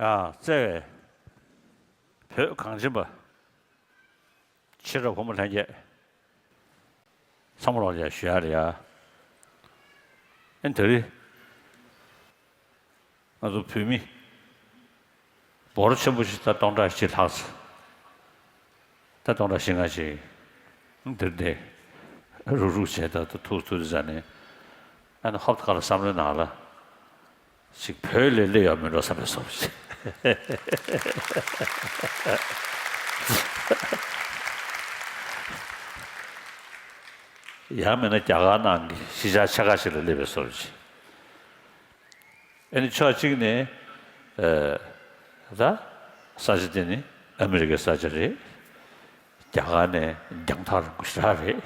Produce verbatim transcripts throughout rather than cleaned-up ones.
ཨ་བརྩེ་བའི་བོད་གངས་ཅན་པ། ཕྱི་དྲོ་བུ་མོ་ལྷན་རྒྱས། ཚང་མ་ལོག་ལ་ཞུ་ཡ་རེད་ཡ། ཨེ་ད་རེས་ང་ཚོ་བོད་མི་འབོར་ཆེན་པོ་ཞིག་ད་སྟོང་ཕྲག་གཅིག་ལྷག་ཙམ། ད་སྟོང་ཕྲག་བཞི་ལྔ་ཅིག་འདིར་བསྡད། རུག་རུག་བྱས་ད་ཐུག་ཐུག་ཙ་ནས་ཨ་ནི་ཧོབ་ཁ་ལ་བསམ་བློའི་ནང་ལ། ཅིག་བོད་ལས་སླེབས་ཡོད་མིན་འགྲོ་བསམ་པའི་བཟོ་འདྲ་ཅིག་ཡང་མིན་ན་རྒྱ་གར་ནང་གི་གཞིས་ཆགས་ཆེ་ཁག་ཞིག་ལ་སླེབས་པའི་བཟོ་འདྲ་ཅིག་ཨ་ནི་ཕྱོགས་གཅིག་ནས་ཨ་ད་ས་ཆ་དེ་ནི་ཨ་མི་རི་ཀའི་ས་ཆ་རེད། རྒྱ་གར་ནས་རྒྱང་ཐག་རིང་པོ་ཞེ་དྲག་རེད།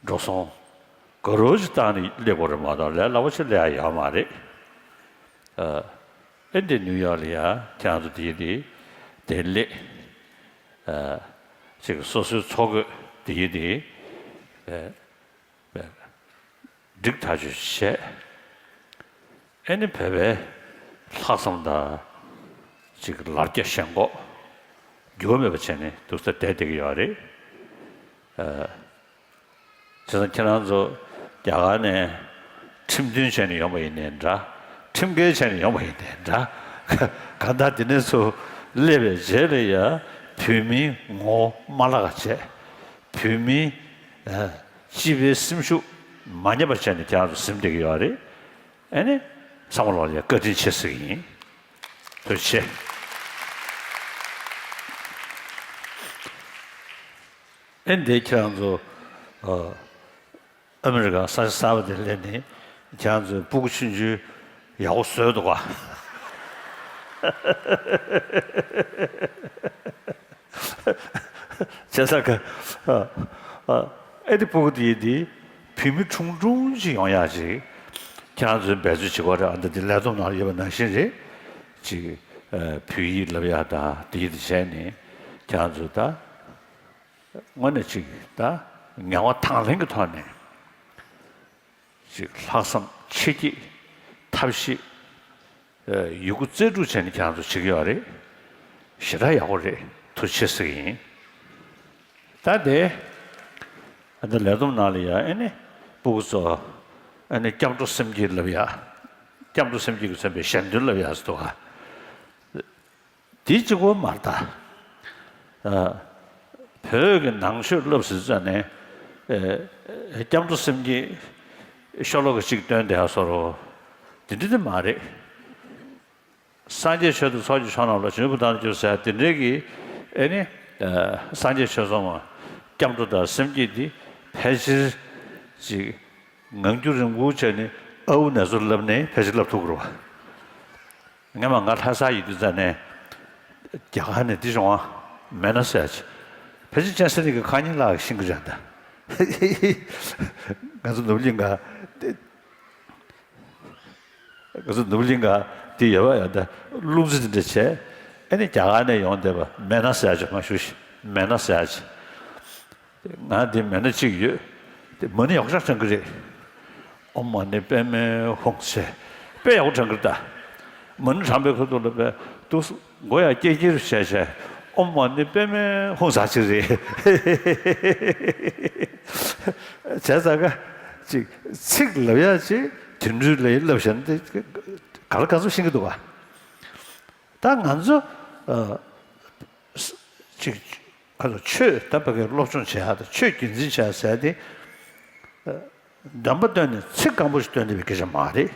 འགྲོ་སོང་དགའ་རོགས་ཅིག་བཏང་ནས་སླེབས་དགོས་རེད་མ་གཏོགས་ལས་སླ་པོ་ཅིག་སླེབས་ཡ་ཡོད་མ་རེད། ཨ་ཨེ་འདི་ནིའུ་ཡོག་ལ་ཡ་ཁྱེད་རང་ཚོ་དེ་ཡི་དེ་དེ་སླེབས། ཨ་ཅིག་སོ་སོའི་འཚོ་གོས་དེ་ཡི་དེ་ཨ་སྒྲིག་ཐག་ཆོད་བྱས། ཨེ་ནི་བོད་པའི་ལྷག་བསམ་དང་ཅིག་ལར་རྒྱ་ཞེན་ཁོག་འགྱུར་བ་མེད་པ་བྱས་ནས་འདུག་ས་བསྡད་བསྡད་ཀྱི་ཡོད་རེད། ཨ་བྱས་ཙང་ཁྱེད་རང་ཚོ་རྒྱ་གར་ནས་ཁྲིམས་མཐུན་བྱས་ནས་ཡོང་བ་ཡིན་ནའི་འདྲ། ཁྲིམས་འགལ་བྱས་ནས་ཡོང་བ་ཡིན་ནའི་འདྲ། གང་ལྟར་དེ་ནས་ཚུར་སླེབས་པའི་རྗེས་ལ་ཡ་བོད་མིའི་ངོ་བོ་མ་བརླག་པ་བྱས། བོད་མིའི་ཨ་སྤྱི་པའི་སེམས་ཤུགས་མ་ཉམས་པ་བྱས་ནས་ཁྱེད་རང་ཚོ་ཟིན་བསྡད་ཀྱི་ཡོད་རེད། ཨ་ནི་ཚང་མ་ལོག་ལ་ཡ་བཀའ་དྲིན་ཆེ་ཟེར་གྱི་ཡིན། ཐུགས་རྗེ་ཆེ། ཨེ་འདི་ཁྱེད་རང་ཚོ་ཨ་ཨ་མི་རི་ཀ་ས་ཆ་གསར་པ་དེ་སླེབས་ནས་ཁྱེད་རང་ཚོའི་སྤུ་གུ་ཆུང་ཆུང་ཡག་པོ་བཟོས་འདུག་ག་བྱས་ཙང་ཀ་ཨ་ཨ་ཨེ་འདི་སྤུ་གུ་དེ་ཡིན་དེ་བོད་མི་ཁྲུང་ཁྲུང་ཅིག་ཡོང་ཡག་ཅིག་ཁྱེད་རང་ཚོས་འབད་རྩོལ་བྱེད་དགོས་རེད། ཨ་འདི་འདི་ལས་བསྡོམས་ནང་ལ་ཡོད་པ་ནང་བཞིན་རེད། ཅིག་ཨ་བོད་ཡིག་བསླབ་ཡག་དང་དེ་ཡིན་དེ་བྱས་ནས་ཁྱེད་རང་ཚོ་ད། དངོས་གནས་ཅིག་ད་ངལ་བ་དང་ལེན་གྱི་ཐོག་ནས་ཅིག་ལྷག་བསམ་ཆེ་བསྐྱེད་ཐབས་ཤེས་ཨ་ཡོད་རྒུ་རྩལ་སྤྲུགས་བྱས་ནས་ཁྱེད་རང་ཚོ་བྱེད་ཀྱི་ཡོད་རེད། ཞེ་དྲག་ཡག་པོ་རེད། ཐུགས་རྗེ་ཆེ་ཟེར་གྱི་ཡིན། ད་དེ་ཨ་ནི་ལས་བསྡོམས་ནང་ལ་ཡ་ཨེ་ནི་སྤུ་གུ་ཚོ་ཨ་ནི་སྐྱབས་འགྲོ་སེམས་བསྐྱེད་བསླབ་ཡག་སྐྱབས་འགྲོ་སེམས་བསྐྱེད་ཀྱི་མཚོན་པའི་ཞལ་འདོན་བསླབ་ཡག་ཟེར་འདུག་ག་དེ་གཅིག་པོ་མ་རེད་ད། ཨ་བོད་ཀྱི་ནང་ཆོས་བསླབ་ཟེར་ཙ་ནས་ཨ་སྐྱབས་འགྲོ་སེམས་བསྐྱེད་ཤོ་ལོ་ཀ་གཅིག་བཏོན་བསྡད་ཡ་བཟོ་འདྲ་དེ་འདྲ་དེ་མ་རེད། སངས་རྒྱས་ཆོས་དང་ཚོགས་ཀྱི་མཆོག་རྣམས་ལ། བྱང་ཆུབ་ཏུ་བདག་སྙིང་བརྒྱུད་ཟེར་ཡ་དེ་འདྲའི་གི་ཨེ་ནི་ཨ་སངས་རྒྱས་ཆོས་ཚོགས་མ་སྐྱབས་འགྲོ་དང་སེམས་བསྐྱེད་འདི་ཕལ་ཆེར་ཅིག་ངང་རྒྱུད་རིང་པོ་བྱས་ནས་ཨའུ་ནས་ཚུར་བསླབ་ནས་ཕལ་ཆེར་བསླབ་ཐུབ་ཀྱི་རེད་བ། སྔོན་མ་ང་ལྷ་སར་ཡོད་དུས་ཙ་ནས་རྒྱ་གར་ནས་འདི་བྱུང་བ་མེ་ན་ཟེར་ཡ་ཅིག་ཕལ་ཆེར་སྤྱན་སེང་གི་ཁ་ཉིན་ལ་ཤེས་ཀྱི་རེད་ད། ང་ཚོ་ནོར་བུ་གླིང་ག་ང་ཚོ་ནོར་བུ་གླིང་ག་དེ་ཡོད་པ་ཡོད་ད། རླུང་རྩེ་དེ་འདྲ་བྱས་ཨེ་ནི་རྒྱ་གར་ནས་ཡོང་བསྡད་པ་མེ་ན་ཟེར་ཡ་ཅིག་མ་ཞུ་ཞིག་མེ་ན་ཟེར་ཡ་ཅིག་ང་འདི་མེད་ན་གཅིག་ཡོད། དེ་མ་ཎི་ཡག་པོ་ཞིག་བགྲང་གི་རེད། ཨོཾ་མ་ཎི་པདྨེ་ཧཱུྃ་ཟེར་དཔེ་ཡག་པོ་བགྲང་གི་རེད་ད། མ་ཎི་བགྲང་པའི་ཁ་ཐུག་ལ་དཔེ་འདུག་མགོ་ཡང་ཀྱེ་ཀྱེ་རུ་བྱས་བྱས་ཨོཾ་མ་ཎི་པདྨེ་ཧཱུྃ་ཟེར་གྱི་རེད། བྱས་ཙང་ཀ་ཅིག་ཚིག་ལབ་ཡག་ཅིག་དེ་འདྲ་ལབ་ཡག་ལབ་བཞག་ན་དེ་ག་ལ་ག་ཚོད་ཤེས་ཀྱི་འདུག་ག་ད་ང་ཚོ་ཨ་ཅིག་ཁ་ལ་ཆོས་ད་ཕ་གིར་སློབ་སྦྱོང་བྱེད་ཡག་དང་ཆོས་རྒྱུན་འཛིན་བྱེད་ཡག་ཟེར་ཏེ། འདོན་པ་བཏོན་ནས་ཚིག་སྐམ་པོ་ཞིག་བཏོན་བསྡད་པའི་སྐད་ཆ་མ་རེད།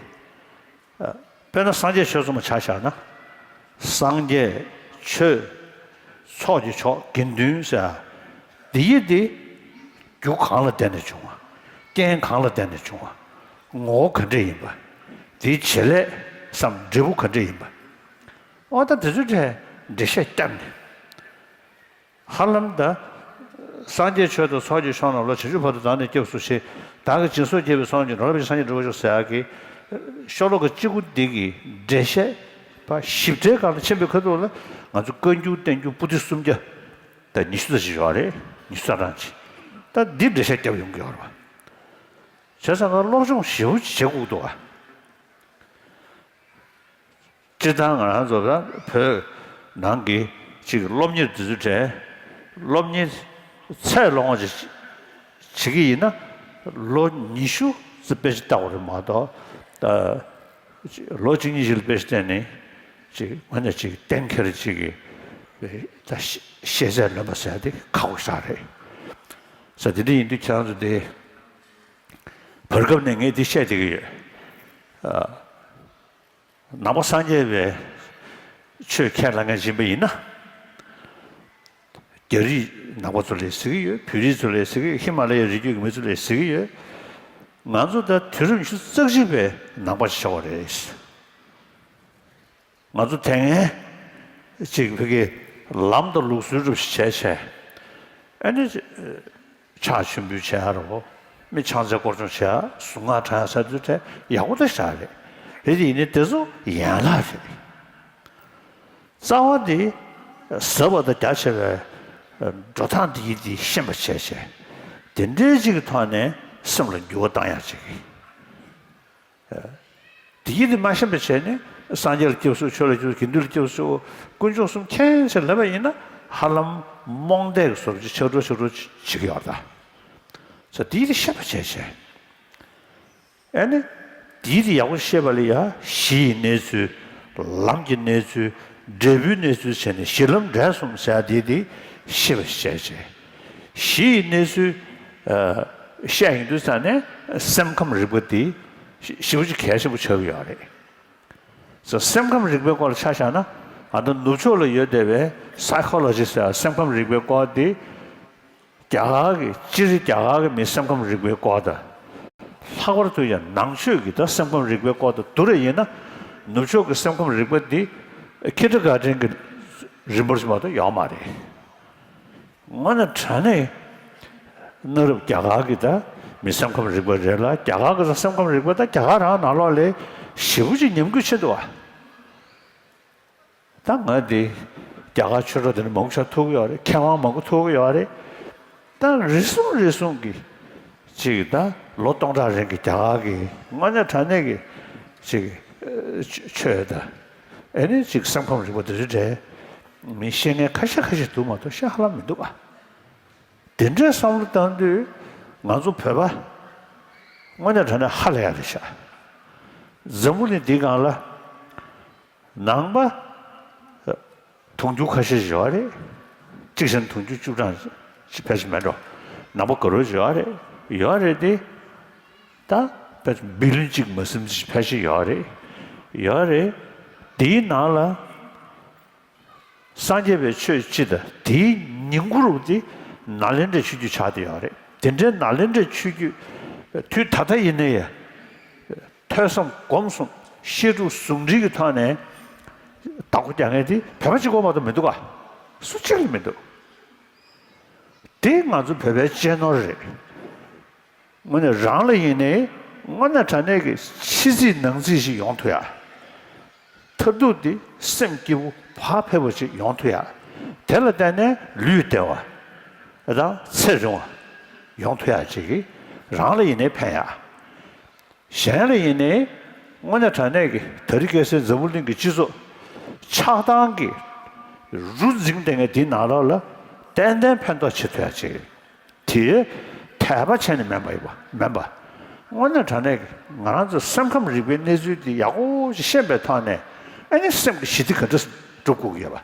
དཔེར་ན་སངས་རྒྱས་ཆོས་ཚོགས་མ་ཆ་བཞག་ན། སངས་རྒྱས་ཆོས་ཚོགས་ཀྱི་མཆོག་དགེ་འདུན་ཟེར་ཡག་འདི་ཡི་འདི་རྒྱུ་གང་ལ་བརྟེན་ནས་བྱུང་བ། རྐྱེན་གང་ལ་བརྟེན་ནས་བྱུང་བ། ངོ་བོ་ག་འདྲས་ཡིན་པ། དེའི་བྱེད་ལས་སམ་འབྲས་བུ་ག་འདྲས་ཡིན་པ། ཨོ་ད་དེ་ཚོའི་གྲས་འགྲེལ་བཤད་བརྒྱབ་ནས། ཧ་ལམ་ད། སངས་རྒྱས་ཆོས་དང་ཚོགས་ཀྱི་མཆོག་རྣམས་ལ། བྱང་ཆུབ་བར་དུ་བདག་ནི་སྐྱབས་སུ་མཆི། བདག་གིས་སྦྱིན་སོགས་བགྱིས་པའི་ཚོགས་རྣམས་ཀྱིས། འགྲོ་ལ་ཕན་ཕྱིར་བྱང་ཆུབ་འགྲུབ་པར་ཤོག་ཟེར་ཡག་གི་ཤོ་ལོ་ཀ་གཅིག་པོ་འདི་གི་འགྲེལ་བཤད་པ་ཞིབ་ཕྲའི་སྒང་ལ་ཕྱིན་པའི་ཁ་ཐུག་ལ་ང་ཚོ་བཀའ་འགྱུར་བསྟན་འགྱུར་པོ་ཏི་སུམ་བརྒྱ་དང་ཉི་ཤུ་ཙམ་ཞིག་ཡོད་རེད། ཉི་ཤུ་རྩ་གྲངས་ཅིག་ད་འདི་འགྲེལ་བཤད་བརྒྱབ་ཡོང་གི་ཡོད་རེད་བ། བྱས་ཙང་ང་སློབ་སྦྱོང་ཞེ་པོ་ཅིག་བྱེད་དགོས་འདུག་བ། སྤྱིར་བཏང་ང་རང་ཚོ་ད་བོད་ནང་གི་ཅིག་སློབ་གཉེར་དུས་ཚོད་བྲལ། སློབ་གཉེར་ཚད་ལོངས་པ་ཅིག་བྱེད་ཀྱི་ཡིན་ན། ལོ་ཉི་ཤུ་ཙམ་དཔེ་ཆ་ལྟ་དགོས་རེད་མ་གཏོགས། ད་ལོ་གཅིག་གཉིས་ཤིག་ལ་དཔེ་ཆ་བལྟས་ནས་ཅིག་དངོས་གནས་ཅིག་གཏན་འཁེལ་ཅིག་གི་ད་ཤེས་ཚད་ལོན་པ་ཟེར་ཡ་དེ་ཁག་པོ་ཞེ་དྲག་རེད། ས་དེ་འདྲ་ཡིན་དུས་ཁྱེད་རང་ཚོ་དེ་བར་སྐབས་ནས་ངས་འདི་བཤད་བསྡད་ཀྱི་ཡོད། ནང་པ་སངས་རྒྱས་པའི་ཆོས་ཁས་བླངས་མཁན་ཡིན་པ་ཡིན་ན། རྒྱ་རིགས་ནང་པ་ཚོ་ལ་ཟེར་གྱི་ཡོད། བོད་རིགས་ཚོ་ལ་ཟེར་གྱི་ཡོད། ཧི་མ་ལ་ཡའི་རི་རྒྱུད་ཀྱི་མི་ཚོ་ལ་ཟེར་གྱི་ཡོད། ང་ཚོ་ད་དུས་རབས་ཉི་ཤུ་རྩ་གཅིག་པའི་ནང་པ་ཞིག་ཆགས་པ་རེད། ང་ཚོ་དེ་སྔའི་ཅིག་ཕ་གི་ལམ་དང་ལུགས་སྲོལ་འདྲ་པོ་ཞིག་བྱས་བྱས། ཨ་ནི། ཕྱག་མཆོད་འབུལ་བྱེད་ཡ་རོ། མི་ཕྱག་འཚལ་སྐོར་སྦྱོང་བྱེད་ཡ། གཟུངས་སྔགས་བགྲང་ཡ་ཟེར་དུས་དེ་ཡག་པོ་ད་ཞེ་དྲག་རེད། རེད་དེ་ཡིན་ནའི་དེ་ཚོ་ཡན་ལག་རེད། རྩ་བ་དེ་ཟབ་པ་དང་རྒྱ་ཆེ་བའི་འགྲོ་སྟངས་འདི་ཡིན་དེ་ཤེས་པ་བྱས་བྱས། དེ་འདྲའི་ཅིག་གི་ཐོག་ནས་སེམས་ལ་འགྱུར་བ་བཏང་ཡ་ཅིག་དེ་ཡིན་དེ་མ་ཤེས་པ་བྱས་ནས་སངས་རྒྱས་ལ་སྐྱབས་སུ་མཆི། ཆོས་ལ་སྐྱབས་སུ་མཆི། དགེ་འདུན་ལ་སྐྱབས་སུ་མཆི། དཀོན་མཆོག་གསུམ་མཁྱེན་ཟེར་ལབ་པ་ཡིན་ན་ཧ་ལམ་རྨོངས་དད་ཀྱི་བཟོ་འདྲ་ཅིག་ཆགས་འགྲོ་ཆགས་འགྲོ་བྱེད་ཀྱི་ཡོད་རེད་ད། ས་དེ་ཡིན་དེ་ཤེས་པ་བྱས་བྱས། ཨ་ནི། དེའི་དེ་ཡག་པོ་ཤེས་པ་ལ་ཡ་གཞི་ཡི་གནས་ཚུལ། ལམ་གྱི་གནས་ཚུལ། འབྲས་བུའི་གནས་ཚུལ་བྱས་ནས་གཞི་ལམ་འབྲས་གསུམ་ཟེར་ཡ་དེ་དེ་ཤེས་པ་བྱས་བྱས། གཞི་ཡི་གནས་ཚུལ་ཨ་བཤད་ཡོང་དུས་ཙ་ནས་སེམས་ཁམས་རིག་པ་དེ་ཞེ་པོ་ཅིག་གལ་ཆེན་པོ་ཆགས་ཀྱི་ཡོད་རེད། སེམས་ཁམས་རིག་པའི་སྐོར་ལ་ཆ་བཞག་ན། ཨ་ད་ནུབ་ཕྱོགས་ལ་ཡོད་བསྡད་པའི་སའི་ཁོ་ལོ་ཇི་ཟེར་སེམས་ཁམས་རིག་པའི་སྐོར་དེ། རྒྱ་གར་གྱི་སྤྱིར་རྒྱ་གར་གྱི་མིའི་སེམས་ཁམས་རིག་པའི་སྐོར་དང་། ལྷག་པར་དུ་ཡང་ནང་ཆོས་ཀྱི་ད་སེམས་ཁམས་རིག་པའི་སྐོར་དང་བསྡུར་བ་ཡིན་ན། ནུབ་ཕྱོགས་ཀྱི་སེམས་ཁམས་རིག་པ་འདི་ཁིན་ཌར་གྷར་ཌེན་གྱི་རིམ་པར་ཞིག་མ་གཏོགས་ཡོད་མ་རེད། དངོས་གནས་དྲང་གནས་གནའ་རབས་རྒྱ་གར་གྱི་ད་མི་སེམས་ཁམས་རིག་པ་རེད་ལ། རྒྱ་གར་གྱི་ད་སེམས་ཁམས་རིག་པ་ད་རྒྱ་གར་རང་ནང་ལོགས་ལ་ཞེ་པོ་ཅིག་ཉམས་རྒུད་ཕྱིན་འདུག་བ། ད་ང་འདི་རྒྱ་གར་ཆོས་གྲོགས་དེ་འདྲ་མང་པོ་ཞིག་ཐུག་གི་ཡོད་རེད། མཁས་དབང་མང་པོ་ཐུག་གི་ཡོད་རེད། ད་རེ་ཟུང་རེ་ཟུང་གི་ཅིག་ད་ལོ་སྟོང་ཕྲག་རིང་གི་རྒྱ་གར་གྱི་དངོས་གནས་དྲང་གནས་ཀྱི་ཅིག་ཨ་ཆོས་དང་ཨ་ནི་ཅིག་སེམས་ཁམས་རིག་པ་དེ་འདྲ་འདྲ་མི་ཤེས་མཁན་ཁ་ཤས་ཁ་ཤས་འདུག་མ་གཏོགས་ཤེས་ཧ་ལམ་མི་འདུག་ཨ། དེ་འདྲའི་བསམ་བློ་བཏང་དུས་ང་ཚོ་བོད་པ་དངོས་གནས་དྲང་གནས་ཧ་ལས་ཡ་རེད་ཤག་འཛམ་བུ་གླིང་འདིའི་སྒང་ལ། ནང་པ་དུང་ཕྱུར་ཁ་ཤས་ཤིག་ཡོད་རེད། གཅིག་བྱས་ན་དུང་ཕྱུར་བཅུ་གྲངས་ཤིག་ཕལ་ཆེར་མེད་འགྲོ། ནང་པ་དགའ་རོགས་ཤིག་ཡོད་རེད། ཡོད་རེད་དེ། ད་ཕལ་ཆེར་བི་ལིན་གཅིག་མ་ཟིན་ཞིག་ཕལ་ཆེར་ཡོད་རེད། ཡོད་རེད། དེའི་ནང་ལ་སངས་རྒྱས་པའི་ཆོས་སྤྱི་དང་དེའི་ཉིང་ཁུ་རུ་དེ་ནཱ་ལེནྡྲའི་ཆོས་བརྒྱུད་ཆགས་བསྡད་ཡོད་རེད། དེ་འདྲའི་ནཱ་ལེནྡྲའི་ཆོས་བརྒྱུད་དུས་ད་ལྟ་ཡིན་ནའི་ཡ། ཐོས་བསམ་སྒོམ་གསུམ་བཤད་སྒྲུབ་ཟུང་འབྲེལ་གྱི་ཐོག་ནས་བདག་པོ་རྒྱག་མཁན་དེ་བོད་པ་གཅིག་པོ་མ་གཏོགས་མི་འདུག་ག་སུ་གཅིག་ལ་མི་འདུག་དེ་ང་ཚོ་བོད་པའི་གཅེས་ནོར་རེད། དངོས་གནས་རང་ལ་ཡིན་ནའི་དངོས་གནས་དྲང་གནས་ཀྱི་ཕྱི་རྩིས་ནང་རྩིས་ཤིག་ཡོང་ཐུབ་ཡ། མཐར་ཐུག་དེ་སེམས་སྐྱིད་པོ་བག་ཕེབས་པོ་ཅིག་ཡོང་ཐུབ་ཡ། དེ་ལ་བརྟེན་ནས་ལུས་བདེ་བ་དང་ཚེ་རིང་བ་ཡོང་ཐུབ་ཡ་ཅིག་གིས་རང་ལ་ཡིན་ནའི་ཕན་ཡ། གཞན་ལ་ཡིན་ནའི་དངོས་གནས་དྲང་གནས་ཀྱི་དེ་རིང་ཁ་སང་འཛམ་བུ་གླིང་གི་སྤྱི་ཚོགས་ཆགས་སྟངས་ཀྱི་རུ་འཛིངས་བསྡད་མཁན་དེའི་ནང་ལོགས་ལ་ཏན་ཏན་ཕན་ཐོགས་བྱེད་ཐུབ་ཡ་ཅིག་དེ་དད་པ་བྱས་ནས་མིན་པ་ཡིན་པ་མིན་པ། དངོས་གནས་དྲང་གནས་ཀྱི་ང་རང་ཚོ་སེམས་ཁམས་རིག་པའི་གནས་ཚུལ་འདི་ཡག་པོ་ཞིག་ཤེས་པའི་ཐོག་ནས་ཨ་ནི་སེམས་ཀྱི་ཞི་བདེ་ག་འདྲ་སྒྲུབ་དགོས་ཀྱི་ཡོད་པ།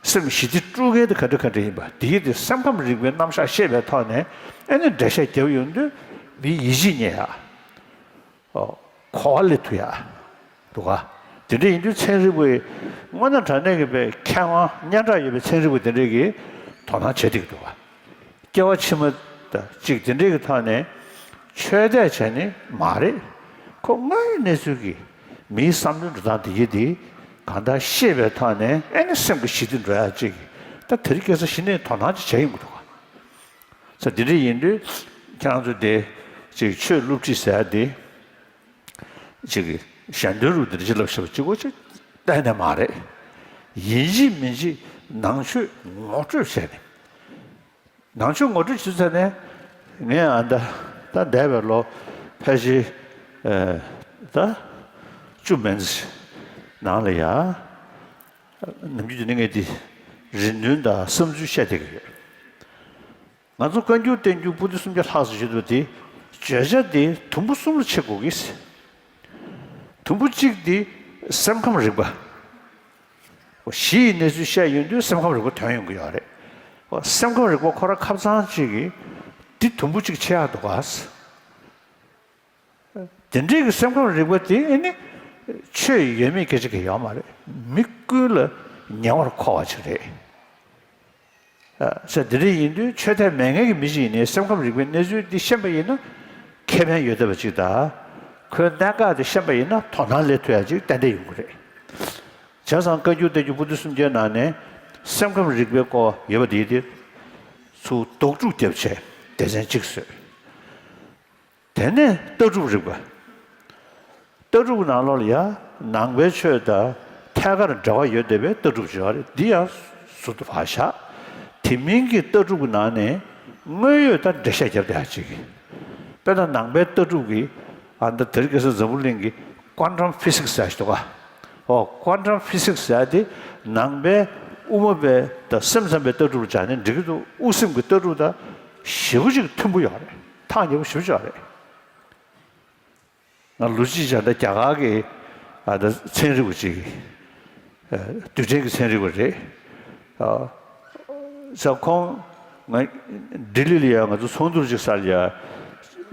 སེམས་ཞི་བདེ་དཀྲུག་མཁན་དེ་ག་འདྲ་ག་འདྲ་ཡིན་པ་དེའི་དེ་སེམས་ཁམས་རིག་པའི་རྣམ་གཞག་ཤེས་པའི་ཐོག་ནས་ཨ་ནི་འགྲེལ་བཤད་རྒྱབ་ཡོང་དུས་མི་ཡིད་ཆེས་རྙེད་ཡ། གོ་བ་ལེན་ཐུབ་ཡ། འདུག་ག་དེ་འདྲ་ཡིན་དུས་ཚན་རིག་པའི་དངོས་གནས་དྲང་གནས་ཀྱི་པའི་མཁས་དབང་སྙན་གྲགས་ཡོད་པའི་ཚན་རིག་པ་དེ་འདྲས་ཀྱིས་དོ་སྣང་བྱེད་བསྡད་ཀྱི་འདུག་ག་སྐྱེ་བ་ཕྱི་མ་དང་གཅིག་དེ་འདྲས་ཀྱི་ཐོག་ནས་ཆོས་དད་བྱས་ནི་མ་རེད། ཁོ་དངོས་ཡོད་གནས་ཚུལ་གྱིས་མིའི་བསམ་བློའི་འགྲོ་སྟངས་དེ་ཡིན་དེ་གང་ལྟར་ཤེས་པའི་ཐོག་ནས་ཨེ་ནི་སེམས་ཀྱི་ཞི་བདེ་འགྲོ་ཡ་གཅིག་ད་དེ་རིང་ཁ་སང་གཞི་ནས་དོ་སྣང་ཅིག་བྱས་ཡོང་གི་འདུག་ག་ས་དེ་འདྲ་ཡིན་དུས་ཁྱེད་རང་ཚོ་དེ་ཅིག་ཆོས་སློབ་ཁྲིད་ཟེར་ཡ་དེ་ཅིག་གཞན་དོན་རུ་དེ་འདྲ་ཅིག་ལབ་ཤེས་པ་གཅིག་པོ་ཅིག་གཏན་ནས་མ་རེད། ཡིན་གཅིག་མིན་གཅིག་ནང་ཆོས་ངོ་སྤྲོད་བྱས་ནས། ནང་ཆོས་ངོ་སྤྲོད་བྱེད་ཚར་ནས་ངས་ཨ་ད་ད་འདས་པའི་ལོ་ཕལ་ཆེར་ཨ་ད་བཅུ་མན་ཙམ་ ནང་ལ་ཡ། ནམ་རྒྱུན་དུ་ནི་ངས་འདི་རེ་འདུན་དང་བསམ་ཚུལ་བཤད་བསྡད་ཀྱི་ཡོད། ང་ཚོ་བཀའ་འགྱུར་བསྟན་འགྱུར་པོ་ཏི་སུམ་བརྒྱ་ལྷག་ཙམ་ཡོད་པ་དེ་བརྗོད་བྱ་དེ་དུམ་བུ་གསུམ་ལ་ཕྱེ་དགོས་ཀྱི། དུམ་བུ་གཅིག་དེ་སེམས་ཁམས་རིག་པ། གཞི་ཡི་གནས་ཚུལ་བཤད་ཡོང་དུས་སེམས་ཁམས་རིག་པ་ཐོན་ཡོང་གི་ཡོད་རེད། སེམས་ཁམས་རིག་པ་ཁོ་རང་ཁབ་ཚང་གཅིག་གིས་འདི་དུམ་བུ་གཅིག་ཕྱེ་ཡག་འདུག་ག། དེ་འདྲའི་གི་སེམས་ཁམས་རིག་པ་དེ་ཨེ་ནི་ཆོས་ཡོད་མེད་སྐད་ཆ་གི་ཡོད་མ་རེད། མི་ཀུན་ལ་ཉེ་བར་མཁོ་བ་ཅིག་རེད། ཨ། ས་དེ་འདྲ་ཡིན་དུས་ཆོས་དད་མེད་མཁན་གྱི་མི་ཞིག་ཡིན་ནའི་སེམས་ཁམས་རིག་པའི་གནས་ཚུལ་འདི་ཤེས་པ་ཡིན་ན་ཁེ་ཕན་ཡོད་བསྡད་པ་ཅིག་དང་། ཁོའི་གནད་འགག་དེ་ཤེས་པ་ཡིན་ན་དོ་སྣང་སླེབས་ཐུབ་ཡ་ཅིག་ཏན་ཏན་ཡོང་གི་རེད། བྱས་ཙང་བཀའ་འགྱུར་བསྟན་འགྱུར་པོ་ཏི་སུམ་བརྒྱའི་ནང་ནས་སེམས་ཁམས་རིག་པའི་སྐོར་ཡོད་པ་དེ་དེ་ཚུར་ལྡོག་སྒྲུབ་རྒྱབ་བྱས་སྡེ་ཚན་གཅིག་བཟོས། དེ་ནས་ལྟ་གྲུབ་རིག་པ། ལྟ་གྲུབ་ནང་ལོགས་ལ་ཡ་ནང་པའི་ཆོས་དང་ཐད་ཀར་འབྲེལ་བ་ཡོད་བསྡད་པའི་ལྟ་གྲུབ་ཅིག་ཡོད་རེད། འདི་ཡང་ཟུར་དུ་ཕར་བཞག། དེ་མིན་གྱི་ལྟ་གྲུབ་ཀྱི་ནང་ནས་དངོས་ཡོད་དང་འགྲེལ་བཤད་རྒྱབ་བསྡད་ཡ་ཅིག། དཔེར་ན་ནང་པའི་ལྟ་གྲུབ་ཀྱི་ཨ་ད་དེ་རིང་ཁ་སང་འཛམ་བུ་གླིང་གི་ཀོན་ཊམ་ཕི་སིག་སི་ཟེར་ཞིག་འདུག་ག། ཨོ། ཀོན་ཊམ་ཕི་སིག་སི་ཟེར་དེ་ནང་པའི་དབུ་མ་པའི་དང་སེམས་ཙམ་པའི་ལྟ་གྲུབ་ལ་སྦྱར་ནས་འགྲིག་གི་འདུག། དབུགས་སེམས་ཀྱི་ལྟ་གྲུབ་དང་ཞེ་པོ་ཅིག་མཐུན་པོ་ཡོད་རེད། ཐག་ཉེ་པོ་ཞེ་པོ་ཅིག་ཡོད་རེད། ང་ལོ་གཅིག་སྦྱར་ན་རྒྱ་གར་གྱི་ཨ་ད་ཚན་རིག་པ་ཅིག། ཨ། རྡུལ་ཕྲན་གྱི་ཚན་རིག་པ་རེད། ཨ། ས་ཁོང་ང་ལྡི་ལི་ལ་ཡ་ང་ཚོ་ཚོགས་འདུར་ཅིག་སར་ཡ་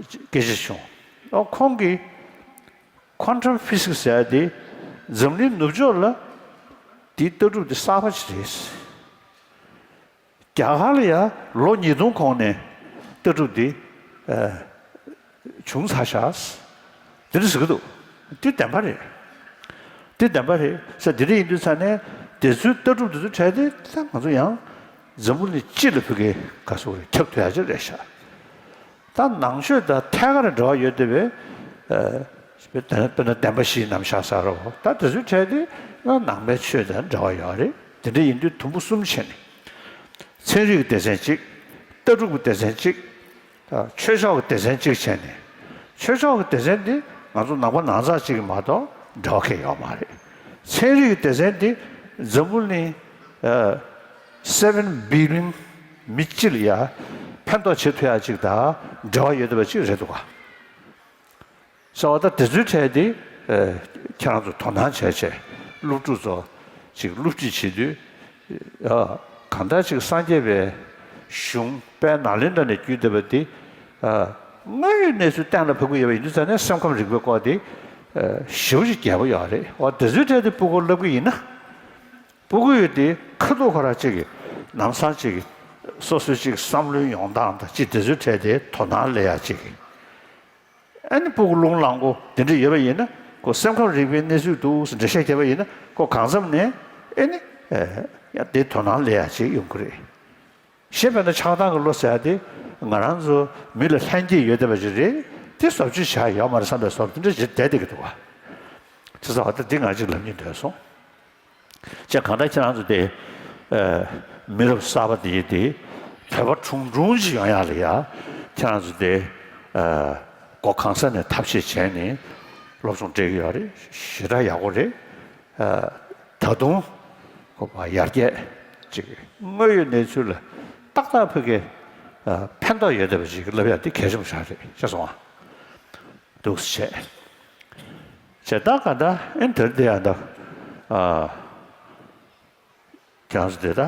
སྐད་ཆ་བྱུང་། ཨ། ཁོང་གིས་ཀོན་ཊམ་ཕི་སིག་སི་ཟེར་ཡ་དེ་འཛམ་གླིང་ནུབ་ཕྱོགས་ལ་དེའི་ལྟ་གྲུབ་དེ་གསར་པ་ཞིག་རེད། རྒྱ་གར་ལ་ཡ་ལོ་ཉིས་སྟོང་གོང་ནས་ལྟ་གྲུབ་འདི་ཨ་བྱུང་ཚར་ཤག། དེ་འདྲ་ཟེར་གྱི་འདུག། འདི་བདེན་པ་རེད། འདི་བདེན་པ་རེད་ཟེར། འདི་འདྲ་ཡིན་དུས་ཙང་ནས་དེ་ཚོའི་ལྟ་གྲུབ་དེ་ཚོ་བྲལ་ཏེ་ད་ང་ཚོ་ཡང་འཛམ་བུ་གླིང་སྤྱི་ལ་ཕ་གིའི་ག་ཟེར་དགོས་རེད། ཁྱབ་ཐུབ་ཡ་ཅིག་རེད་ཤག། ད་ནང་ཆོས་དང་ཐད་ཀར་འབྲེལ་བ་ཡོད་བསྡད་པའི་ཨ་དཔེར་ན་བདེན་པ་བཞིའི་རྣམ་གཞག་ཟེར་རོ། ད་དེ་ཚོའི་གྲས་དེ་ནང་པའི་ཆོས་དང་འབྲེལ་བ་ཡོད་རེད། དེ་འདྲ་ཡིན་དུས་དུམ་བུ་གསུམ་བྱས་ནས་ཚན་རིག་གི་སྡེ་ཚན་གཅིག། ལྟ་གྲུབ་ཀྱི་སྡེ་ཚན་གཅིག། ཆོས་ཕྱོགས་ཀྱི་སྡེ་ཚན་གཅིག་བྱས་ནས། ཆོས་ཕྱོགས་ཀྱི་སྡེ་ཚན་འདི་ང་ཚོ་ནང་པ་ནང་ཚགས་གཅིག་གི་མ་གཏོགས་འབྲེལ་བ་གང་ཡང་ཡོད་མ་རེད། ཚན་རིག་གི་སྡེ་ཚན་འདི་འཛམ་བུ་གླིང་ཨ་སེ་བེན་བི་ལི་ཡོན་མི་སྤྱི་ལ་ཡ་ཕན་ཐོགས་བྱེད་ཐུབ་ཡ་གཅིག་དང་འབྲེལ་བ་ཡོད་བསྡད་པ་གཅིག་རེད་འདུག་ག། ཟེར་བ་ད་དེ་ཚོའི་གྲས་དེ་ཨ་ཁྱེད་རང་ཚོ་དོ་སྣང་བྱས་བྱས་སློབ་ཕྲུག་ཚོ་ཅིག་སློབ་ཁྲིད་བྱེད་དུས་ཨ་གང་ལྟར་ཅིག་སངས་རྒྱས་པའི་གཞུང་དཔལ་ནཱ་ལེནྡྲ་ནས་བརྒྱུད་བསྡད་པ་དེ་ཨ་དངོས་ཡོད་གནས་ཚུལ་གཏན་ལ་ཕབ་ཀྱི་ཡོད་པ་ཡིན་དུས་ཙང་ནས་སེམས་ཁམས་རིག་པའི་སྐོར་དེ་ཨ་ཞེ་པོ་ཅིག་རྒྱས་པོ་ཡོད་རེད། འོ་དེ་ཚོའི་གྲས་དེ་སྤུ་གུར་བསླབ་ཀྱི་ཡིན་ན། སྤུ་གུ་ཡོད་དེ་ཁ་ཐུག་ཁོ་རང་གཅིག་གིས་ལམ་སང་གཅིག་གིས་སོ་སོའི་གཅིག་བསམ་བློའི་ཡོང་སྟངས་དང་གཅིག་དེ་ཚོའི་གྲས་དེ་དོ་སྣང་སླེབས་ཡ་གཅིག་གིས། ཨ་ནི་སྤུ་གུ་རླུང་ལངས་པོ་དེ་འདྲ་ཡོད་པ་ཡིན་ན་ཁོ་སེམས་ཁམས་རིག་པའི་གནས་ཚུལ་འདུག་ཟེར་འགྲེལ་བཤད་བརྒྱབ་པ་ཡིན་ན་ཁོ་གང་འཚམ་ནས་ཨ་ནི་ཡ་དེ་དོ་སྣང་སླེབས་ཡ་གཅིག་ཡོང་གི་རེད། གཞན་དཔེར་ན་ཆགས་སྡང་གི་བློ་ཟེར་ཡ་དེ་ང་རང་ཚོ་མི་ལ་ལྷན་སྐྱེས་ཡོད་བསྡད་པ་ཅིག་རེད། དེ་བཟོ་བཅོས་བྱ་ཡ་ཡོད་མ་རེད་བསམ་པའི་བཟོ་དེ་འདྲ་ཞིག་བསྡད་བསྡད་ཀྱི་འདུག་ག། བྱས་ཙང་ད་འདི་ང་གཅིག་ལབ་སྙིང་འདོད་སོང་། ཅེས་གང་ལྟར་ཁྱེད་རང་ཚོ་དེ་ཨ་མི་རབས་གསར་པ་དེ་ཡི་དེ་བོད་པ་ཁྲུང་ཁྲུང་ཅིག་ཡོང་ཡག་ལ་ཡ་ཁྱེད་རང་ཚོ་དེ་ཨ་སྒོ་གང་ས་ནས་ཐབས་ཤེས་བྱས་ནས་སློབ་སྦྱོང་སྤྲད་ཀྱི་ཡོད་རེད། ཞེ་དྲག་ཡག་པོ་རེད། ཨ་ད་དུང་ཁོ་པ་ཡར་རྒྱས་ཅིག་དངོས་ཡོད་གནས་ཚུལ་ལ་ཏག་ཏག་ཕ་གི་ཨ་ཕན་ཐོགས་ཡོད་བསྡད་པ་ཅིག་ལབ་ཡ་དེ་གལ་ཆེན་པོ་ཞིག་རེད་ཤག་སོང་ཨ། འདུག་སེ་བྱས། བྱས་ད་ག་ད་ཨེ་འདིར་དེ་ཡང་ད་ཨ་ཁྱེད་རང་ཚོ་དེ་ད་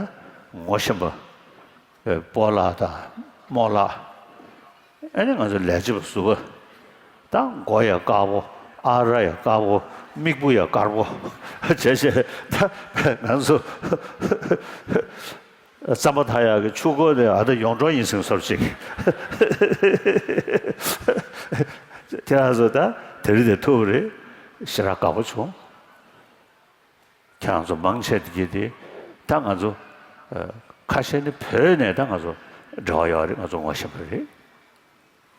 ངོ་ཤེས་པ་སྤོ་ལགས་དང་རྨོ་ལགས། ཨེ་ནི་ང་ཚོ་ལས་བྱེད་པ་ཟུར་པ་ད་མགོ་ཡང་དཀར་པོ། ཨ་ར་ཡང་དཀར་པོ། མིག་བུ་ཡང་དཀར་པོ་བྱས་བྱས་ད་ང་ཚོ་རྩམ་པ་འཐག་ཡག་གི་ཆུ་འཁོར་དེ་ཨ་ད་ཡོངས་གྲོགས་ཡིན་ཟིན་བཟོ་ཅིག། ཁྱེད་རང་ཚོ་ད་དེ་རིང་དེ་ཐུག་རེད། ཞེ་དྲག་དགའ་པོ་བྱུང་། ཁྱེད་རང་ཚོ་མང་ཆེ་དེ་གྱིས་དེ་ད་ང་ཚོ་ཁ་ཤས་ནི་བོད་ནས་ད་ང་ཚོ་འབྲེལ་བ་ཡོད་རེད། ང་ཚོ་ངོ་ཤེས་པ་རེད།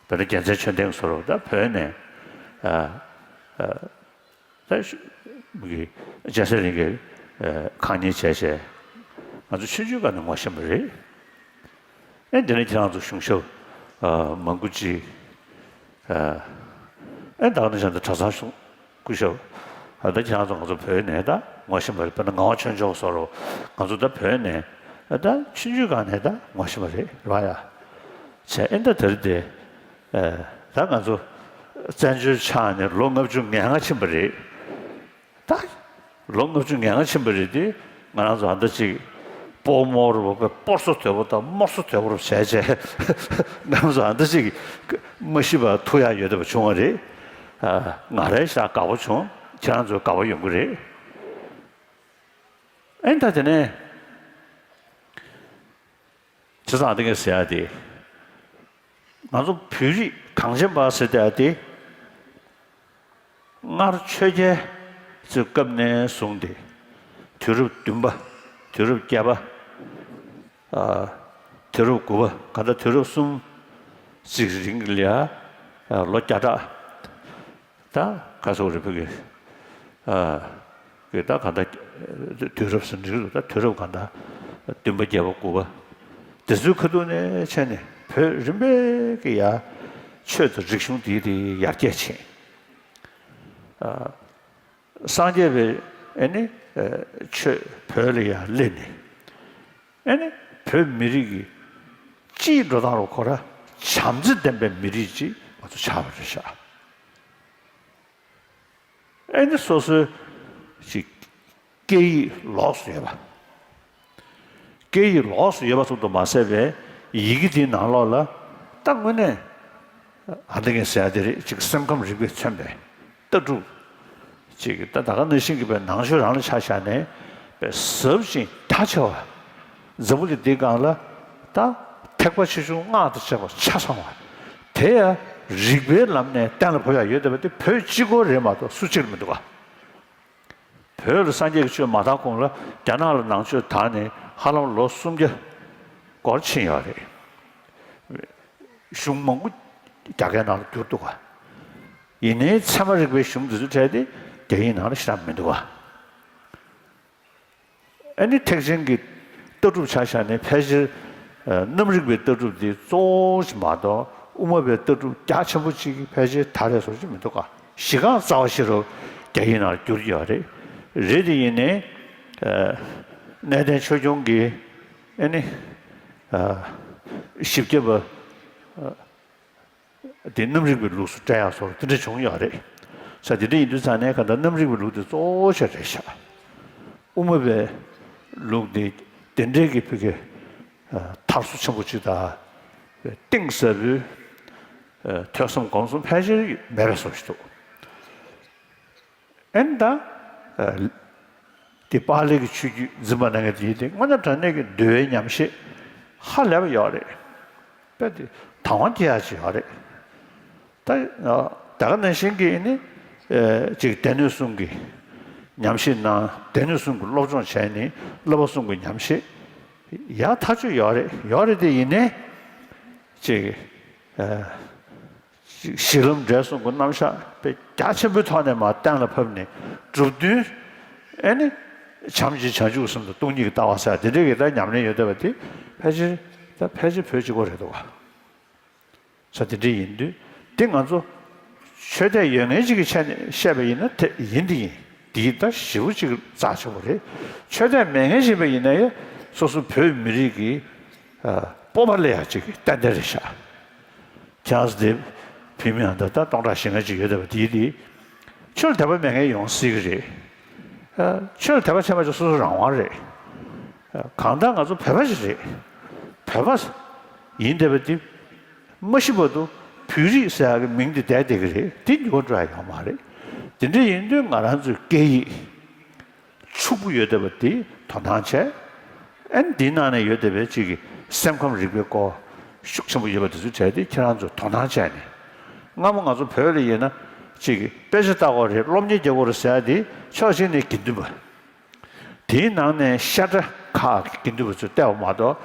དཔེར་ན་རྒྱལ་མཚན་ཆོས་ལྡན་ཟེར་བ་ད་བོད་ནས་ཨ་ཨ་ད་ཤུ་གི་སྤྱན་ས་རིང་གི་ཨ་ཁང་ཉེ་བྱས་བྱས་ང་ཚོ་ཆུང་ཆུང་སྒང་ནས་ངོ་ཤེས་པ་རེད། ཨེ་འདི་ནས་ཁྱེད་རང་ཚོ་གཞུང་ཞབས་ཨ་མང་པོ་ཅིག་ཨ་ཨེ་ད་ག་ནང་བཞིན་དུ་གྲྭ་ཚང་གཞུང་སྐུ་ཞབས་ ད་ཁྱེད་རང་ཚོ་ང་ཚོ་བོད་ནས་ད་ངོ་ཤེས་པ་རེད། དཔེར་ན་ངག་དབང་ཆོས་འབྱོར་སོགས་རོ། ང་ཚོ་ད་བོད་ནས་ད་ཆུང་ཆུང་སྒང་ནས་ད་ངོ་ཤེས་པ་རེད། རེད་བ་ཡ། བྱས་ཨེ་ད་དེ་རེད་དེ། ད་ང་ཚོ་བཙན་བྱོལ་ཆགས་ནས་ལོ་ལྔ་བཅུ་ང་ལྔ་ཕྱིན་པ་རེད། ད་ལོ་ལྔ་བཅུ་ང་ལྔ་ཕྱིན་པ་རེད་དེ། ང་རང་ཚོ་ཨ་མདའ་གཅིག་སྤོ་རྨོ་རུ་བ་སྤོར་སོ་དོད་པོ་དང་རྨོ་སོ་དོད་པོ་རུ་བྱས་བྱས། ང་རང་ཚོ་ཨ་མདའ་གཅིག་མ་ཤི་བ་ཐུག་ཡག་ཡོད་བསྡད་པ་བྱུང་བ་རེད། ང་རང་ཞེ་དྲག་དགའ་པོ་བྱུང་། ཁྱེད་རང་ཚོ་དགའ་པོ་ཡོང་གི་རེད། ཨེ་ད་དེ་ནས། བྱས་ཙང་འདི་ངས་ཟེར་ཡ་དེ། ང་ཚོ་བོད་རིགས་གངས་ཅན་པ་ཟེར་བསྡད་ཡ་དེ། སྔར་ཆོས་རྒྱལ་ཚོའི་སྐབས་ནས་བཟུང་སྟེ། དུས་རབས་བདུན་པ། དུས་རབས་བརྒྱད་པ། ཨ། དུས་རབས་དགུ་པ། གང་ལྟར་དུས་རབས་གསུམ་ཞིག་རིང་ལ་ཡ། ཨ། ལོ་བརྒྱ་ཕྲག་ད་ག་ཟེར་རེད། བོད་ཀྱི། ཨ། གི་ད་ག་ད་དུས་རབས་ཟིན་རིགས་ད་དུས་རབས་ག་ད་བདུན་པ་བརྒྱད་པ་དགུ་པ། དེ་ཚོའི་ཁ་ཐུག་ནས་བྱས་ནས་བོད་རིམ་པས་ཀྱི་ཡ་ཆོས་དང་རིག་གཞུང་དེའི་དེ་ཡར་རྒྱས་ཕྱིན། ཨ། སངས་རྒྱས་པའི་ཨེ་ནི་ཨ་ཆོས་བོད་ལ་ཡར་སླེབས་ནས། ཨེ་ནི་བོད་མི་རིགས་ཀྱི་སྤྱིའི་འགྲོ་སྟངས་རུ་ཁོ་ར་བྱམས་བརྩེ་ལྡན་པའི་མི་རིགས་ཅིག་ང་ཚོ་ཆགས་པ་རེད་ཤག་ཨེ་ནི་སོ་སོའི་ཅིག་སྐད་ཡིག་ལོགས་སུ་ཡོད་པ། སྐད་ཡིག་ལོགས་སུ་ཡོད་པ་ཙམ་དུ་མ་ཟད་པའི་ཡི་གེ་དེའི་ནང་ལོགས་ལ་ད་དངོས་གནས་ཨ་འདི་ངས་ཟེར་ཡ་དེ་རེད། ཅིག་སེམས་ཁམས་རིག་པས་མཚོན་པའི་ལྟ་གྲུབ། ཅིག་ད་ད་ག་ནང་བཞིན་གྱི་པའི་ནང་ཆོས་རང་ལ་ཆ་བཞག་ནས་པའི་ཟབ་ཅིང་ཐག་ཆེ་བ། འཛམ་བུ་གླིང་འདིའི་སྒང་ལ་ད་ཐེག་པ་ཆེ་ཆུང་སྔགས་དང་བཅས་པ་ཆ་ཚང་བ། དེ་ཡང་རིག་པའི་ལམ་ནས་གཏན་ལ་ཕབ་ཡག་ཡོད་བསྡད་པ་དེ་བོད་གཅིག་པོ་རེད་མ་གཏོགས་སུ་གཅིག་ལ་མི་འདུག་ག་བོད་ལ་སངས་རྒྱས་ཀྱི་ཆོས་མ་དར་གོང་ལ་རྒྱ་ནག་ལ་ནང་ཆོས་དར་ནས་ཧ་ལམ་ལོ་སུམ་བརྒྱ་སྐོར་ཕྱིན་ཡོད་རེད། གཞུང་མང་པོ་རྒྱ་སྐད་ནང་ལ་བསྒྱུར་འདུག་ག་ཡིན་ནའི་ཚད་མ་རིག་པའི་གཞུང་འདི་ཚོ་གྲས་དེ་རྒྱ་ཡིག་ནང་ལ་ཞེ་དྲག་མི་འདུག་ག་ཨ་ནི་ཐེག་ཆེན་གྱི་ལྟ་གྲུབ་ཆ་བཞག་ནས་ཕལ་ཆེར་ཨ་རྣམ་རིག་པའི་ལྟ་གྲུབ་འདི་གཙོ་བོ་ཞིག་མ་གཏོགས་དབུ་མ་པའི་ལྟ་གྲུབ་རྒྱ་ཆེན་པོ་གཅིག་གིས་ཕལ་ཆེར་ད་རེས་བཟོ་གི་མི་འདུག་ག་གཞི་རྐང་རྩ་བ་ཤེས་རབ་རྒྱ་ཡིག་ནང་བསྒྱུར་ཡོད་རེད། རེད་དེ་ཡིན་ནའི་ཨ་གནས་བརྟན་ཆོས་སྐྱོང་གིས་ཨ་ནི་ཨ་བཞི་བརྒྱ་པ་ཨ་དེ་རྣམ་རིག་པའི་ལུགས་སུ་བཀྲལ་ཡག་སོགས་དེ་འདྲ་བྱུང་ཡོད་རེད། ས་དེ་འདྲ་ཡིན་དུས་ཙང་ནས་ག་ད་རྣམ་རིག་པའི་ལུགས་དེ་གཙོ་བོ་ཆེ་རེད་ཤག་དབུ་མ་པའི་ལུགས་དེ་དེ་འདྲའི་གི་ཕ་གི་མཐར་སོ་ཆེན་པོ་ཅིག་དང་གཏིང་ཟབ་པོའི་ཐོས་བསམ་སྒོམ་གསུམ་ཕལ་ཆེར་མེད་པའི་བཟོ་ཞིག་འདུག་ཨེ་ནི་ད། དེ་པཱ་ལི་གི་ཆོས་བརྒྱུད་འཛིན་པ་གནང་མཁན་དེ་དེ་དངོས་གནས་དྲང་གནས་ཀྱི་འདུལ་བའི་ཉམས་བཞེས་ཧ་ལས་པ་ཡོད་རེད། དཔེ་དེ་དང་བ་སྐྱེ་ཡག་ཅིག་ཡོད་རེད། ད་ད་ག་ནང་བཞིན་གྱི་ནི་ཅིག་སྡེ་སྣོད་གསུམ་གྱི་ཉམས་བཞེས་གནང་། སྡེ་སྣོད་གསུམ་གྱི་སློབ་སྦྱོང་བྱས་ནས་བསླབ་པ་གསུམ་གྱི་ཉམས་བཞེས་ཡག་ཐག་ཆོད་ཡོད་རེད། ཡོད་རེད་དེ་ཡིན་ནའི་ཅིག་གཞི་ལམ་འབྲས་གསུམ་གྱི་རྣམ་གཞག་དཔེ་རྒྱ་ཆེན་པོའི་ཐོག་ནས་མར་གཏན་ལ་ཕབ་ནས་གྲུབ་དོན་ཨེ་ནི་བྱམས་ཤིང་བྱང་ཆུབ་སེམས་དང་སྟོང་ཉིད་ཀྱི་ལྟ་བ་ཟེར་དེ་འདྲའི་གི་ད་ཉམས་ལེན་ཡོད་བསྡད་པ་དེ་ཕལ་ཆེར་ད་ཕལ་ཆེར་བོད་གཅིག་པོ་རེད་འདུག་ག་ས་དེ་འདྲ་ཡིན་དུས་དེ་ང་ཚོ་ཆོས་དད་ཡོད་མཁན་ཅིག་གི་ཆ་ནས་བཤད་པ་ཡིན་ན་དེ་ཡིན་དེ་ཡིན། དེ་ཡིན་ད་ཞེ་པོ་ཅིག་རྩ་ཆེན་པོ་རེད། ཆོས་དད་མེད་མཁན་ཞིག་པ་ཡིན་ན་ཡང་སོ་སོ་བོད་མི་རིགས་ཀྱི་སྤོབས་པ་སླེབས་ཡག་ཅིག་གི་ཏན་ཏན་རེད་ཤག་ཁྱེད་རང་ཚོ་དེ་བོད་མི་ཡང་ད་ལྟ་སྟོང་ཕྲག་བཞི་ལྔ་ཅིག་ཡོད་བསྡད་པ་དེ་དེ་ཆོས་ལ་དད་པ་མེད་མཁན་ཡོང་སྲིད་གི་རེད། ཆོས་ལ་དད་པ་བྱེད་མ་བྱེད་སོ་སོ་རང་དབང་རེད། གང་ལྟར་ང་ཚོ་བོད་པ་ཞིག་རེད། བོད་པ་ཡིན་བསྡད་པ་དེ་མ་ཤི་བར་དུ་བོད་རིགས་ཟེར་ཡག་གི་མིང་དེ་བསྡད་བསྡད་གི་རེད། དེ་འགྱུར་བ་འགྲོ་ཡག་ཡོད་མ་རེད། དེ་འདྲ་ཡིན་དུས་ང་རང་ཚོའི་སྐད་ཡིག་ཕྱུག་པོ་ཡོད་བསྡད་པ་དེ་དོ་སྣང་བྱས། ཨ་ནི་འདིའི་ནང་ནས་ཡོད་བསྡད་པའི་གཅིག་གི་སེམས་ཁམས་རིག་པའི་སྐོར་ཤུགས་ཆེན་པོ་ཡོད་པ་དེ་ཚོའི་གྲས་དེ་ཁྱེད་རང་ཚོས་དོ་སྣང་བྱས་ནས། སྔ་མོ་ང་ཚོ་བོད་ལ་ཡིན་ན་གཅིག་གི་དཔེ་ཆ་ལྟ་དགོས་རེད། སློབ་གཉེར་རྒྱག་དགོས་རེད་ཟེར་ཡ་དེ་ཕྱོགས་གཅིག་ནས་དགེ་འདུན་པ། དེའི་ནང་ནས་ཤ་ཁྲག་ཁག་གི་དགེ་འདུན་པ་ཚོས་བལྟས་པ་མ་གཏོགས།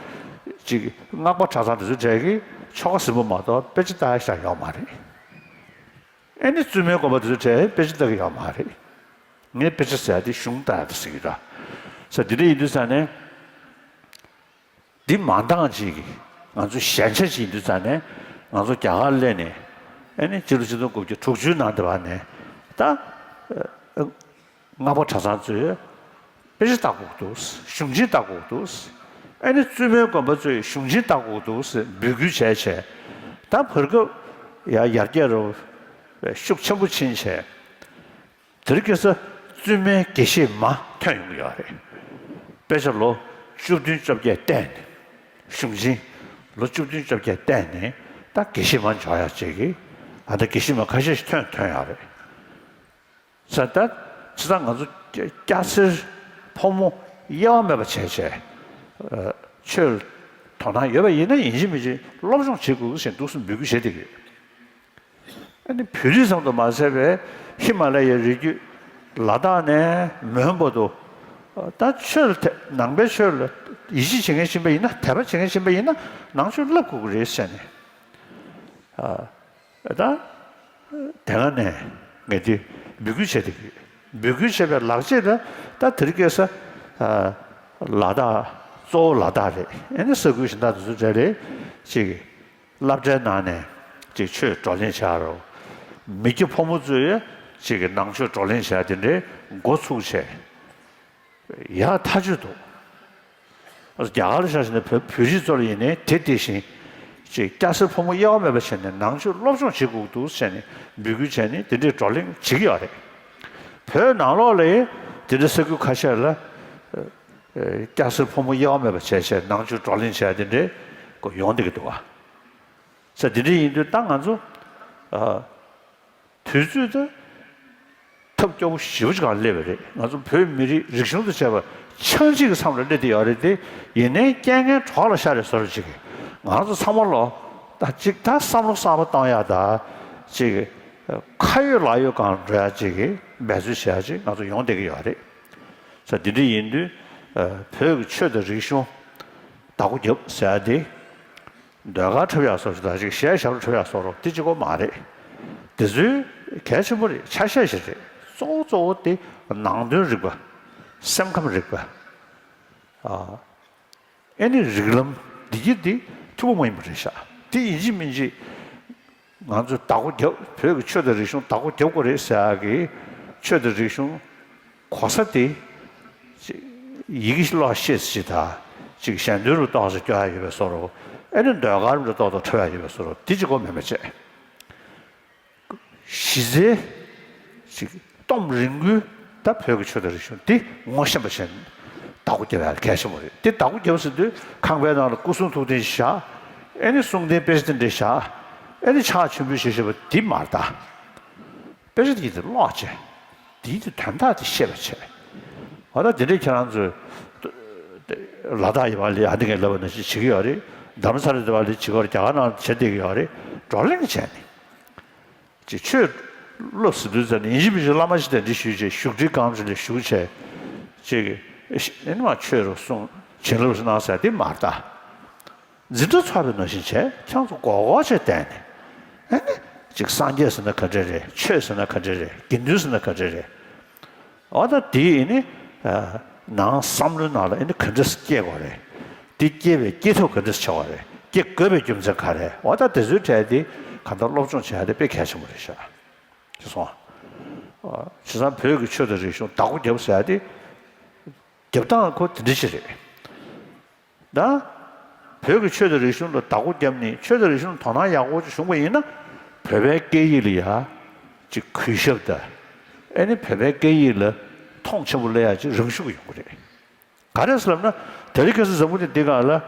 གཅིག་སྔགས་པ་གྲྭ་ཚང་དེ་ཚོའི་གྲས་ཀྱིས་ཆོ་ག་ཟིན་པ་མ་གཏོགས་དཔེ་ཆ་ལྟ་ཡ་ཞིག་ཡོད་མ་རེད། ཨེ་ནི་བཙུན་མའི་དགོན་པ་དེ་ཚོའི་གྲས་དཔེ་ཆ་ལྟ་གི་ཡོད་མ་རེད། ངས་དཔེ་ཆ་ཟེར་ཡ་དེ་གཞུང་ལྟ་ཡ་དེ་ཟེར་གི་ར། ས་དེ་འདྲ་ཡིན་དུས་ས་ནས། འདི་མ་འདང་ཅིག་གི་ང་ཚོ་ཞན་ཆ་ཅིག་ཡིན་དུས་ཙང་ནས་ང་ཚོ་རྒྱ་གར་སླེབས་ནས་ཨ་ནི་སྤྱི་ལོ་ཆིག་སྟོང་དགུ་བརྒྱ་དྲུག་ཅུའི་ནང་དེ་བར་ནས་ད་ སྔགས་པ་གྲྭ་ཚང་ཚོས་དཔེ་ཆ་ལྟ་དགོས་འདུག་གཞུང་ཆེན་ལྟ་དགོས་འདུག་ཨ་ནི་བཙུན་མའི་དགོན་པ་ཚོས་གཞུང་ཆེན་ལྟ་དགོས་འདུག་འབོད་སྐུལ་བྱས་བྱས། ད་བར་སྐབས་ཡ་ཡར་རྒྱས་རུ་ཤུགས་ཆེན་པོ་ཕྱིན་བྱས། དེ་རིང་ཁ་སང་བཙུན་མའི་དགེ་བཤེས་མ་ཐོན་ཡོང་གི་ཡོད་རེད། དཔེ་ཆ་ལོ་བཅུ་བདུན་བཅོ་བརྒྱད་བསྡད་ནས། གཞུང་ཆེན་ལོ་བཅུ་བདུན་བཅོ་བརྒྱད་བསྡད་ནས་ད་དགེ་བཤེས་མ་འཇོག་ཡག་ཅིག་གིས། ཨ་ད་དགེ་བཤེས་མ་ཁ་ཤས་ཤིག་ཐོན་ཐོན་ཡོད་རེད། ས་ད་ཇི་ལྟར་ང་ཚོ་སྐྱ་སེར་ཕོ་མོ་དབྱེ་བ་མེད་པ་བྱས་བྱས། ཨ་ཆོས་ལ་དོ་སྣང་ཡོད་པ་ཡིན་ན་ཡིན་གཅིག་མིན་གཅིག་སློབ་སྦྱོང་བྱེད་དགོས་ཞེས་འདུག་སེ་འབོད་སྐུལ་བྱེད་བསྡད་ཀྱི་ཡོད། ཨ་ནི་བོད་རིགས་ཙམ་དུ་མ་ཟད་པའི་ཧི་མ་ལ་ཡའི་རི་རྒྱུད་ལ་དྭགས་ནས་མོན་བར་དུ། ད་ཆོས་ལ་དད་ནང་པའི་ཆོས་ལ་ཡིད་ཆེས་བྱེད་མཁན་ཡིན་པ་ཡིན་ན། དད་པ་བྱེད་མཁན་ཡིན་པ་ཡིན་ན་ནང་ཆོས་བསླབ་དགོས་ཀྱི་རེད་ཟེར་ནས། ཨ་ད་དེ་སྒང་ནས་ངས་འདི་འབོད་སྐུལ་བྱས་ཏེ། འབོད་སྐུལ་བྱས་པའི་ལག་རྗེས་ལ་ད་དེ་རིང་ཁ་སང་ལ་དྭགས། གཙོ་བོ་ལ་དྭགས་རེད། ཨ་ནི་ས་ཁུལ་གཞན་དག་དེ་ཚོ་གྲས་ལ་ཅིག་སློབ་གྲྭའི་ནང་ནས་ཅིག་ཆོས་བགྲོ་གླེང་བྱ་རོགས། མི་སྐྱ་ཕོ་མོ་ཚོས་ཅིག་གི་ནང་ཆོས་བགྲོ་གླེང་བྱ་དེ་འདྲའི་འགོ་ཚུགས་བྱས། ཡག་ཐག་ཆོད་འདུག་རྒྱ་གར་ལ་ཆ་བཞག་ན་བོད་བོད་རིགས་ཚོ་ལ་ཡིན་ནའི་དེ་དེ་བཞིན་ཅིག་སྐྱ་སེར་ཕོ་མོ་དབྱེ་བ་མེད་པ་བྱས་ནས་ནང་ཆོས་སློབ་སྦྱོང་བྱེད་དགོས་འདུག་ཟེར་ནས་འབོད་སྐུལ་བྱས་ནས་དེ་འདྲའི་བགྲོ་གླེང་བྱེད་ཀྱི་ཡོད་རེད། བོད་ནང་ལོགས་ལ་དེ་འདྲའི་ས་ཁུལ་ཁ་ཤས་ལ་སྐྱ་སེར་ཕོ་མོ་དབྱེ་བ་མེད་པ་བྱས་བྱས་ནང་ཆོས་བགྲོ་གླེང་བྱས་དེ་འདྲའི་སྐོར་ཡོང་བསྡད་ཀྱི་འདུག་བ། ས་དེ་འདྲ་ཡིན་དུས་ད་ང་ཚོ་ཨ་དུས་ཚོད་དེ་ཐབས་སྐྱོ་པོ་ཞེ་པོ་ཅིག་སྒང་སླེབས་པ་རེད། ང་ཚོ་བོད་མི་རིགས་རིག་གཞུང་དང་བཅས་པ་ཆགས་འཇིག་གི་མཚམས་ལ་སླེབས་བསྡད་ཡོད་རེད་དེ། ཡིན་ནའི་རྐྱེན་ངན་གྲོགས་ལ་ཤར་རེད་ཟེར་བ་ཅིག་གིས་ང་ཚོ་ཚང་མ་ལོ་ད་ཅིག་ད་བསམ་བློ་གསར་པ་གཏོང་ཡག་དང་། ཅིག་ཁ་ཡོད་ལག་ཡོད་སྒང་འགྲོ་ཡག་ཅིག་གི་འབད་རྩོལ་བྱེད་ཡག་ཅིག་ང་ཚོ་ཡོང་བསྡད་ཀྱི་ཡོད་རེད། ས་འདི་འདྲ་ཡིན་དུས་བོད་ཀྱི་ཆོས་དང་རིག་གཞུང་བདག་པོ་རྒྱབ་ཟེར་ཡག་དེ། ཟློས་གར་འཁྲབ་ཡག་སོགས་ཞིག་དང་ཅིག་གཞས་ཞབས་བྲོ་འཁྲབ་ཡག་སོགས་རོགས་དེ་གཅིག་པོ་མ་རེད། དེ་ཚོའི་གལ་ཆེན་པོ་རེད། ཆ་ཤས་ཤིག་རེད། གཙོ་བོ་གཙོ་བོ་དེ་ནང་དོན་རིག་པ། སེམས་ཁམས་རིག་པ། ཨ་ཨེ་ནི་རིགས་ལམ་འདི་གྱི་འདི་ཐུ་བོ་མ་ཡིན་པ་རེད་ཤག་དེ་ཡིན་གཅིག་མིན་གཅིག་ང་ཚོས་བདག་པོ་རྒྱབ། བོད་ཀྱི་ཆོས་དང་རིག་གཞུང་བདག་པོ་རྒྱབ་དགོས་རེད་ཟེར་ཡག་གི་ཆོས་དང་རིག་གཞུང་གོ་ས་དེ་ཅིག་ཡི་གེ་ཀློག་ཤེས་ཅིག་དང་། ཅིག་ཞལ་འདོན་རུ་ཏོག་ཙམ་སྐྱོར་ཡག་ཡོད་པའི་བཟོ་འདྲ། ཨེ་ནི་ཟློས་གར་རུ་ཏོག་ཙམ་འཁྲབ་ཡག་ཡོད་པའི་བཟོ་འདྲ། དེ་གཅིག་པོ་མེད་མ་བྱས། གཞི་རྩའི་ཅིག་སྟོང་རིང་པོའི་ད་བོད་ཀྱི་ཆོས་དང་རིག་གཞུང་འདི་ངོ་ཤེས་པ་བྱས་ནས་བདག་པོ་རྒྱབ་ཡག་གལ་ཆེན་པོ་རེད། འདི་བདག་པོ་རྒྱབ་ཟེར་དུས་ཁང་པའི་ནང་ལ་སྐུ་གསུང་ཐུགས་རྟེན་ཞིག་བཞག་ཨེ་ནི་གསུང་རྟེན་དཔེ་ཆ་དེ་འདྲ་བཞག་ཨེ་ནི་ཕྱག་མཆོད་འབུལ་ཞུ་ཞུ་བ་འདི་མ་རེད་ད། དཔེ་ཆ་དེ་ཡིན་དུས་ཀློག་བྱས། དེའི་དོན་དག་དེ་ཤེས་པ་བྱས། འོ་ད་དེ་འདྲའི་ཁྱེད་རང་ཚོས་ལ་དྭགས་ཡི་བ་ལི་ཨ་འདི་ངས་ལབ་པ་ནང་བཞིན་བྱེད་ཀྱི་ཡོད་རེད། རྡ་རམ་ས་ལ་དེ་བ་ལི་བྱེད་ཀྱི་ཡོད་རེད། རྒྱ་གར་ནང་བྱེད་བསྡད་ཀྱི་ཡོད་རེད། བགྲོ་གླེང་བྱས་ནས། ཅིག་ཆོས་སློབ་ཟེར་དུས་ཙམ་ནས་ཡིན་གཅིག་མིན་གཅིག་བླ་མ་ཞིག་གདན་འདྲེན་ཞུས་བྱས། བཞུགས་ཁྲི་སྒང་གཅིག་ལ་བཞུགས་བྱས། ཅིག་ཨེ་ནི་མ་ཆོས་རུ་གསུང་བྱིན་རླབས་སུ་གནང་ཟེར་དེ་མ་རེད་ད། འཛིན་གྲྭ་ཚར་བའི་ནང་བཞིན་བྱས། ཁྱེད་ཚོ་མགོ་སྐོར་བྱས་བསྡད་ནས། ཨེ་ནི་ཅིག་སངས་རྒྱས་ཟེར་ན་ག་འདྲ་རེད། ཆོས་ཟེར་ན་ག་འདྲ་རེད། དགེ་འདུན་ཟེར་ན་ག་འདྲ་རེད། འོ་ད་དེ་ཨེ་ནི་ནང་བསམ་བློའི་ནང་ལ་ཨེ་ནི་ག་འདྲ་སྐྱེ་དགོས་རེད། དེ་སྐྱེ་བའི་སྐྱེ་ཐབས་ག་འདྲ་བྱ་བ་རེད། སྐྱེ་དགོས་པའི་རྒྱུ་མཚན་ག་རེ་རེད། འོ་ད་དེ་ཚོའི་གྲས་དེ་གང་ལྟར་སློབ་སྦྱོང་བྱེད་ཡ་དེ་དཔེ་གལ་ཆེན་པོ་རེད་ཤག་ཅེས་གསུངས། བྱས་ཙང་བོད་ཀྱི་ཆོས་དང་རིག་གཞུང་བདག་པོ་རྒྱབ་ཟེར་ཡ་དེ་རྒྱབ་སྟངས་ཁོ་དེ་འདྲ་ཞིག་རེད། ད་བོད་ཀྱི་ཆོས་དང་རིག་གཞུང་ལ་བདག་པོ་བརྒྱབ་ནས་ཆོས་དང་རིག་གཞུང་ལ་དོ་སྣང་ཡག་པོ་ཅིག་བྱུང་བ་ཡིན་ན། བོད་པའི་སྐད་ཡིག་ལ་ཡ་ཅིག་གུས་ཞབས་དང་། ཨེ་ནི་བོད་པའི་སྐད་ཡིག་ལ་མཐོང་ཆེན་པོ་སླེབས་ཡག་ཅིག་རང་ཤུགས་ཡོང་གི་རེད། ག་རེ་ཟེར་ལབ་ན། དེ་རིང་ཁ་སང་འཛམ་བུ་གླིང་འདི་སྒང་ལ་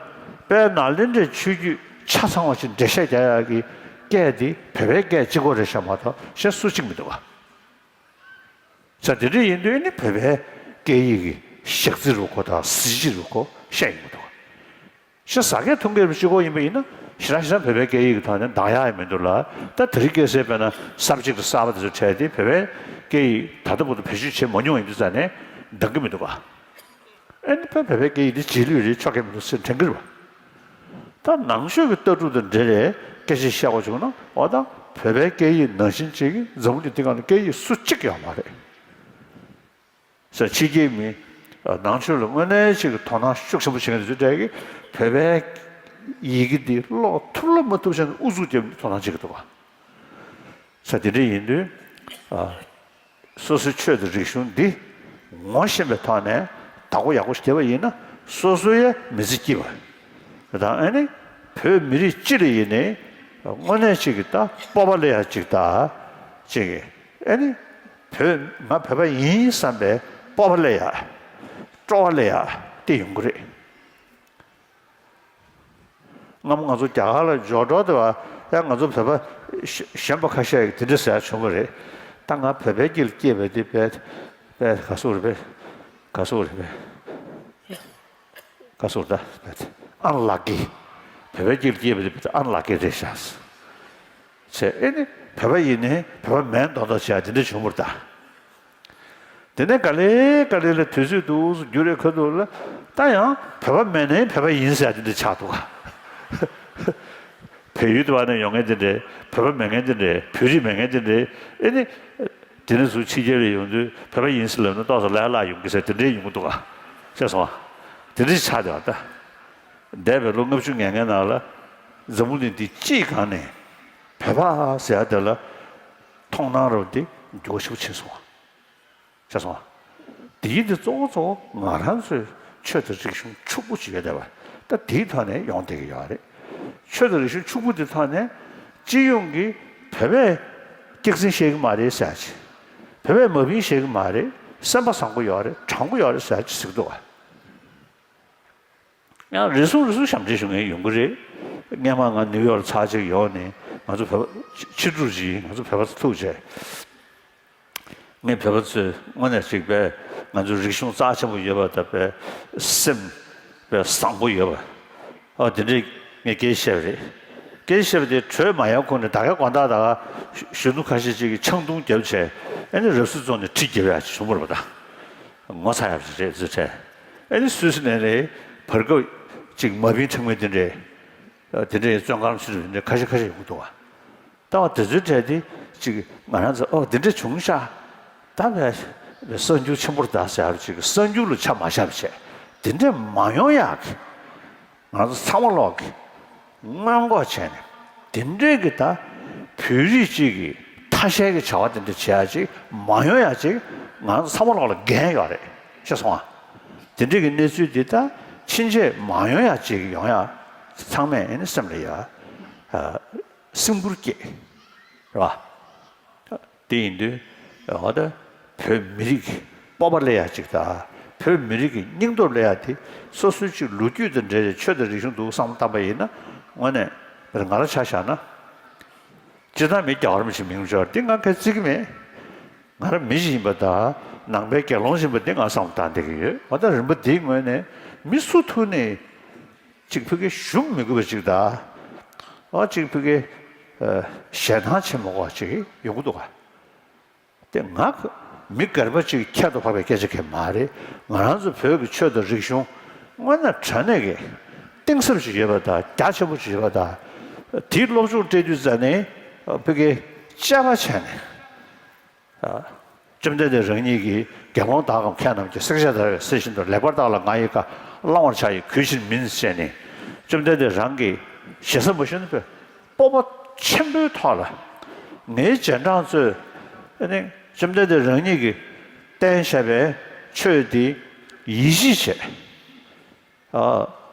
དཔལ་ནཱ་ལེནྡྲའི་ཆོས་བརྒྱུད་ཆ་ཚང་བ་ཅིག་འགྲེལ་བཤད་རྒྱག་ཡག་གི་སྐད་དེ་བོད་པའི་སྐད་གཅིག་པོ་རེད་ཤག་མ་གཏོགས་གཞན་སུ་གཅིག་མི་འདུག་ག་ས་དེ་འདྲ་ཡིན་དུས་ནི་བོད་པའི་སྐད་ཡིག་གི་ཞག་རྩི་རུ་ཁོ་དང་གཟི་བརྗིད་རུ་ཁོ་བཤད་ཡོང་གི་འདུག་ཤ་ཟ་མཁན་འཐུང་མཁན་རུ་གཅིག་པོ་ཡིན་པ་ཡིན་ན་ཞེ་དྲག་ཞེ་དྲག་བོད་པའི་སྐད་ཡིག་གི་ཐོག་ནས་འདང་ཡག་ཡང་མི་འདུག་ལ། ད་དེ་རིང་ཁ་སང་དཔེར་ན་གསར་བརྗེ་དང་གསར་པ་དེ་ཚོ་འཕྲད་དེ་བོད་པའི་སྐད་ཡིག་ད་ལྟ་བར་དུ་བེད་སྤྱོད་བྱེད་མ་མྱོང་ཡིན་དུས་ཙང་ནས་འདང་གི་མི་འདུག་ག་ཨེ་ནི་བོད་པའི་སྐད་ཡིག་འདི་རྗེས་ལུས་རེད། ཆོག་གི་མི་འདུག་ཟེར་དྲན་གི་རེད་པ། ད་ནང་ཆོས་ཀྱི་ལྟ་གྲུབ་དང་འབྲེལ་བའི་སྐད་ཆ་བཤད་དགོས་བྱུང་ན། འོ་ད་བོད་པའི་སྐད་ཡིག་ནང་བཞིན་ཅིག་གི་འཛམ་བུ་གླིང་འདི་སྒང་ལ་སྐད་ཡིག་སུ་གཅིག་ཡོད་མ་རེད་ཟེར། ཕྱི་རྒྱལ་མི་ནང་ཆོས་ལ་དངོས་གནས་ཅིག་གི་དོ་སྣང་ཤུགས་ཆེན་པོ་བྱེད་མཁན་དེ་ཚོའི་གྲས་ཀྱིས་བོད་པའི་ཡི་གེ་འདི་ཀློག་ཐུབ་ལ་མ་ཐུབ་བྱས་ནས་ཨུ་ཚུགས་བརྒྱབ་ནས་དོ་སྣང་བྱེད་ཀྱི་འདུག་ག་ས་དེ་འདྲ་ཡིན་དུས། ཨ། སོ་སོའི་ཆོས་དང་རིག་གཞུང་འདི་ ངོ་ཤེས་པའི་ཐོག་ནས་བདག་པོ་ཡག་པོ་ཞིག་བརྒྱབ་པ་ཡིན་ན་སོ་སོའི་མི་ཚེ་སྐྱིད་པ། དང་ཨ་ནི་བོད་མི་རིགས་སྤྱི་ལ་ཡིན་ནའི་དངོས་གནས་ཅིག་གི་ད་སྤོབས་པ་སླེབས་ཡ་ཅིག་ད་ཅིག་གི་ཨ་ནི་བོད་ང་བོད་པ་ཡིན་བསམ་པའི་སྤོབས་པ་སླེབས་ཡ། སྤྲོ་བ་སླེབས་ཡ་དེ་ཡོང་གི་རེད། སྔ་མོ་ང་ཚོ་རྒྱ་གར་ལ་འབྱོར་འགྲོ་དུས་ཡང་ང་ཚོ་བོད་པ་གཞོན་པ་ཁ་ཤས་ཀྱིས་དེ་འདྲ་ཟེར་ཡ་བྱུང་བ་རེད། ད་ང་བོད་པའི་སྐྱེས་སྐྱེས་པ་དེ་བས་བས་ག་སུ་རེད་པས། ག་སུ་རེད་པས། ག་སུ་རེད་ད་བས་ཨ་ལག་གི་བོད་པའི་སྐྱེས་སྐྱེས་པ་དེ་བས་ཨ་ལག་གི་རེད་ཤག་ཟེར། ཨེ་ནི་བོད་པ་ཡིན་ནའི་བོད་པ་མིན་མདོག་མདོག་བྱས་དེ་འདྲ་བྱུང་བ་རེད་ད། དེ་ནས་ག་ལེ་ག་ལེ་ལ་དུས་ཚོད་འདུག་སེ་འགྱུར་རེ་ཁ་ཐུག་ལ་ད་ཡང་བོད་པ་མེད་ནའི་བོད་པ་ཡིན་ཟེར་ཡ་དེ་འདྲ་ཆགས་འདུག་ག་བལ་ཡུལ་དུ་བ་ནས་ཡོང་མཁན་དེ་འདྲས་བོད་པ་མེད་མཁན་དེ་འདྲས་བོད་རིགས་མེད་མཁན་དེ་འདྲས་ཨེ་ནི། དེ་ནས་ཚུར་ཕྱི་རྒྱལ་ལ་ཡོང་དུས་བོད་པ་ཡིན་ཟེར་ལབ་ན་ཏོག་ཙམ་ལས་སླ་ཡོང་གི་ཟེར་དེ་འདྲས་ཡོང་གི་འདུག་ག་ཤེས་སོང་ཨ། དེ་འདྲས་ཆགས་བསྡད་པ་ད། འདས་པའི་ལོ་ལྔ་བཅུ་ང་ལྔའི་ནང་ལ་འཛམ་བུ་གླིང་འདི་སྤྱིའི་སྒང་ནས་བོད་པ་ཟེར་ཡ་དེ་ལ་མཐོང་སྣང་རོ་འདི་འགྱུར་བ་ཞེ་པོ་ཕྱིན་སོང་བ། ཤེས་སོང་ཨ། དེའི་འདི་གཙོ་བོ་གཙོ་བོ་ང་རང་ཚོའི་ཆོས་དང་རིག་གཞུང་ཕྱུག་པོ་ཅིག་ཡོད་བསྡད་པ་ད་དེའི་ཐོག་ནས་ཡོང་བསྡད་ཀྱི་ཡོད་རེད། ཆོས་དང་རིག་གཞུང་ཕྱུག་པོ་འདི་ཐོག་ནས་སྤྱི་ཡོངས་ཀྱི་བོད་པས་སྐྱག་རྫུན་བཤད་ཀྱི་མ་རེད་ཟེར་ཡ་ཅིག་བོད་པས་མ་བིན་བཤད་ཀྱི་མ་རེད། སེམས་པ་བཟང་པོ་ཡོད་རེད། དྲང་པོ་ཡོད་རེད་ཟེར་ཡ་ཅིག་ཟེར་གྱི་འདུག་ག་ཡང་རེ་ཟུང་རེ་ཟུང་ཞབས་འདྲེན་ཞུ་མཁན་ཡོང་གི་རེད། སྔོན་མ་ང་ནིའུ་ཡོག་ལ་ཚར་གཅིག་ཡོང་ནས་ང་ཚོ་བོད་པ་ཕྱི་དྲོ་ཅིག་ང་ཚོ་བོད་པ་ཚོ་ཐུག་བྱས། ངས་བོད་པ་ཚོས་དངོས་གནས་གཅིག་པས་ང་ཚོའི་རིག་གཞུང་རྩ་ཆེན་པོ་ཡོད་པ་དང་པས་སེམས་པས་བཟང་པོ་ཡོད་པ། ཨ་དེ་འདྲས་ངས་སྐད་ཆ་བཤད་པ་རེད། སྐད་ཆ་བཤད་པ་དེ་གྲོས་མ་ཡོང་གོང་ནས་ད་གའི་དགོང་དག་ད་ག་གཞོན་ནུ་ཁ་ཤས་ཅིག་གིས་ཆང་འཐུང་བརྒྱབ་བྱས་ཨ་ནི་རབ་གསལ་རྫོང་ནས་གྲི་བརྒྱབ་ཡག་ཅིག་བྱུང་བ་རེད་པ་ད། ངོ་ཚ་ཡག་ཅིག་རེད་ཟེར་བྱས། ཨ་ནི་སུད་སི་ནས་ནས་བར་སྐབས་ཅིག་མ་བིན་ཁྲེང་མེ་དེ་འདྲས། དེ་འདྲའི་བཙོན་ཁང་ཕྱི་དྲོ་དེ་འདྲའི་ཁ་ཤས་ཁ་ཤས་ཡོང་གི་འདུག་བ། ལྟ་བ་དེ་ཚོའི་གྲས་དེ་ཅིག་ང་རང་ཚོ་ཨོ་དེ་འདྲ་བྱུང་ཤག་ད་བས་བས་གསར་འགྱུར་ཆེན་པོ་རེད་ད་ཟེར་ཡ་ཅིག་གསར་འགྱུར་ལ་ཆ་མ་བཞག་པ་བྱས་དེ་འདྲ་མ་ཡོང་ཡག་གི་ང་ཚོ་ཚང་མ་ལོག་གི་སྔོན་འགོག་བྱས་ནས་དེ་འདྲའི་གི་ད་བོད་རིགས་ཅིག་གི་ཐ་ཤལ་གྱི་བྱ་བ་དེ་འདྲ་བྱེད་ཡག་ཅིག་མ་ཡོང་ཡག་ཅིག་ང་ཚོ་ཚང་མ་ལོག་ལ་འགན་ཡོད་རེད་ཤེས་སོང་ཨ། དེ་འདྲའི་གི་གནས་ཚུལ་འདི་ད་ཕྱིན་ཆད་མ་ཡོང་ཡག་ཅིག་ཡོང་ཡག་ཚང་མས་ཨེ་ནི་སེམས་ལ་ཡ། སེམས་ཁུར་བསྐྱེད། རེད་བ། དེ་ཡིན་དུས་འོ་ད་བོད་མི་རིགས་ཀྱི་སྤོབས་པ་སླེབས་ཡག་ཅིག་དང་བོད་མི་རིགས་ཀྱི་སྙིང་སྟོབས་སླེབས་ཡག་དེ་སོ་སོའི་ཅིག་ལོ་རྒྱུས་དང་འབྲེལ་ཏེ་ཆོས་དང་རིག་གཞུང་འདུག་བསམ་བློ་བཏང་པ་ཡིན་ན་དངོས་གནས་ང་རང་ཆ་བཞག་ན། སྤྱིར་བཏང་མི་རྒྱ་གར་མི་ཞིག་མིང་འབྱོར་འདི་ང་ཁས་བརྩི་གི་མེད། ང་རང་མི་ཞིག་ཡིན་པ་དང་ནང་པའི་དགེ་སློང་ཞིག་ཡིན་པ་འདི་ང་བསམ་བློ་བཏང་བསྡད་ཀྱི་ཡོད། འོ་ད་རིམ་པ་འདིའི་ངོས་ནས་མི་སུ་ཐུག་ནས་གཅིག་ཕ་གི་ཞུམ་མི་དགོས་པ་ཅིག་དང་། འོ་གཅིག་ཕ་གི་ཞེད་སྣང་བྱེད་མ་དགོས་པ་ཅིག་ཡོང་གི་འདུག་ག་དེ་ང་མི་སྒེར་པ་ཅིག་ཁྱད་དུ་འཕགས་པའི་སྐད་ཆ་གང་མ་རེད། ང་རང་ཚོ་བོད་ཀྱི་ཆོས་དང་རིག་གཞུང་དངོས་གནས་དྲང་གནས་ཀྱི་གཏིང་ཟབ་ཅིག་ཡོད་པ་དང་རྒྱ་ཆེན་པོ་ཅིག་ཡོད་པ་དང་། དེའི་སློབ་སྦྱོང་སྤྲད་དུས་ཙ་ནས་ཕ་གི་དཔྱད་པ་བྱས་ནས། བཅོམ་ལྡན་འདས་རང་ཉིད་ཀྱིས་དགེ་སློང་དག་གམ་མཁས་རྣམས་ཀྱིས། བསྲེག་བཅད་བརྡར་བའི་གསེར་བཞིན་དུ། ལེགས་པར་བརྟགས་ལ་ང་ཡི་བཀའ། བླང་བར་བྱ་ཡི་གུས་ཕྱིར་མིན། ཞེས་ནས་བཅོམ་ལྡན་འདས་རང་གིས་ཞེ་ས་མ་ཞུས་ན་སྤོབས་པ་ཆེན་པོའི་ཐོག་ལ་ངའི་རྗེས་འབྲང་ཚོས་ཨ་ནི་བཅོམ་ལྡན་འདས་རང་ཉིད་ཀྱིས་བསྟན་བཞག་པའི་ཆོས་འདི་ཡིད་ཆེས་བྱས།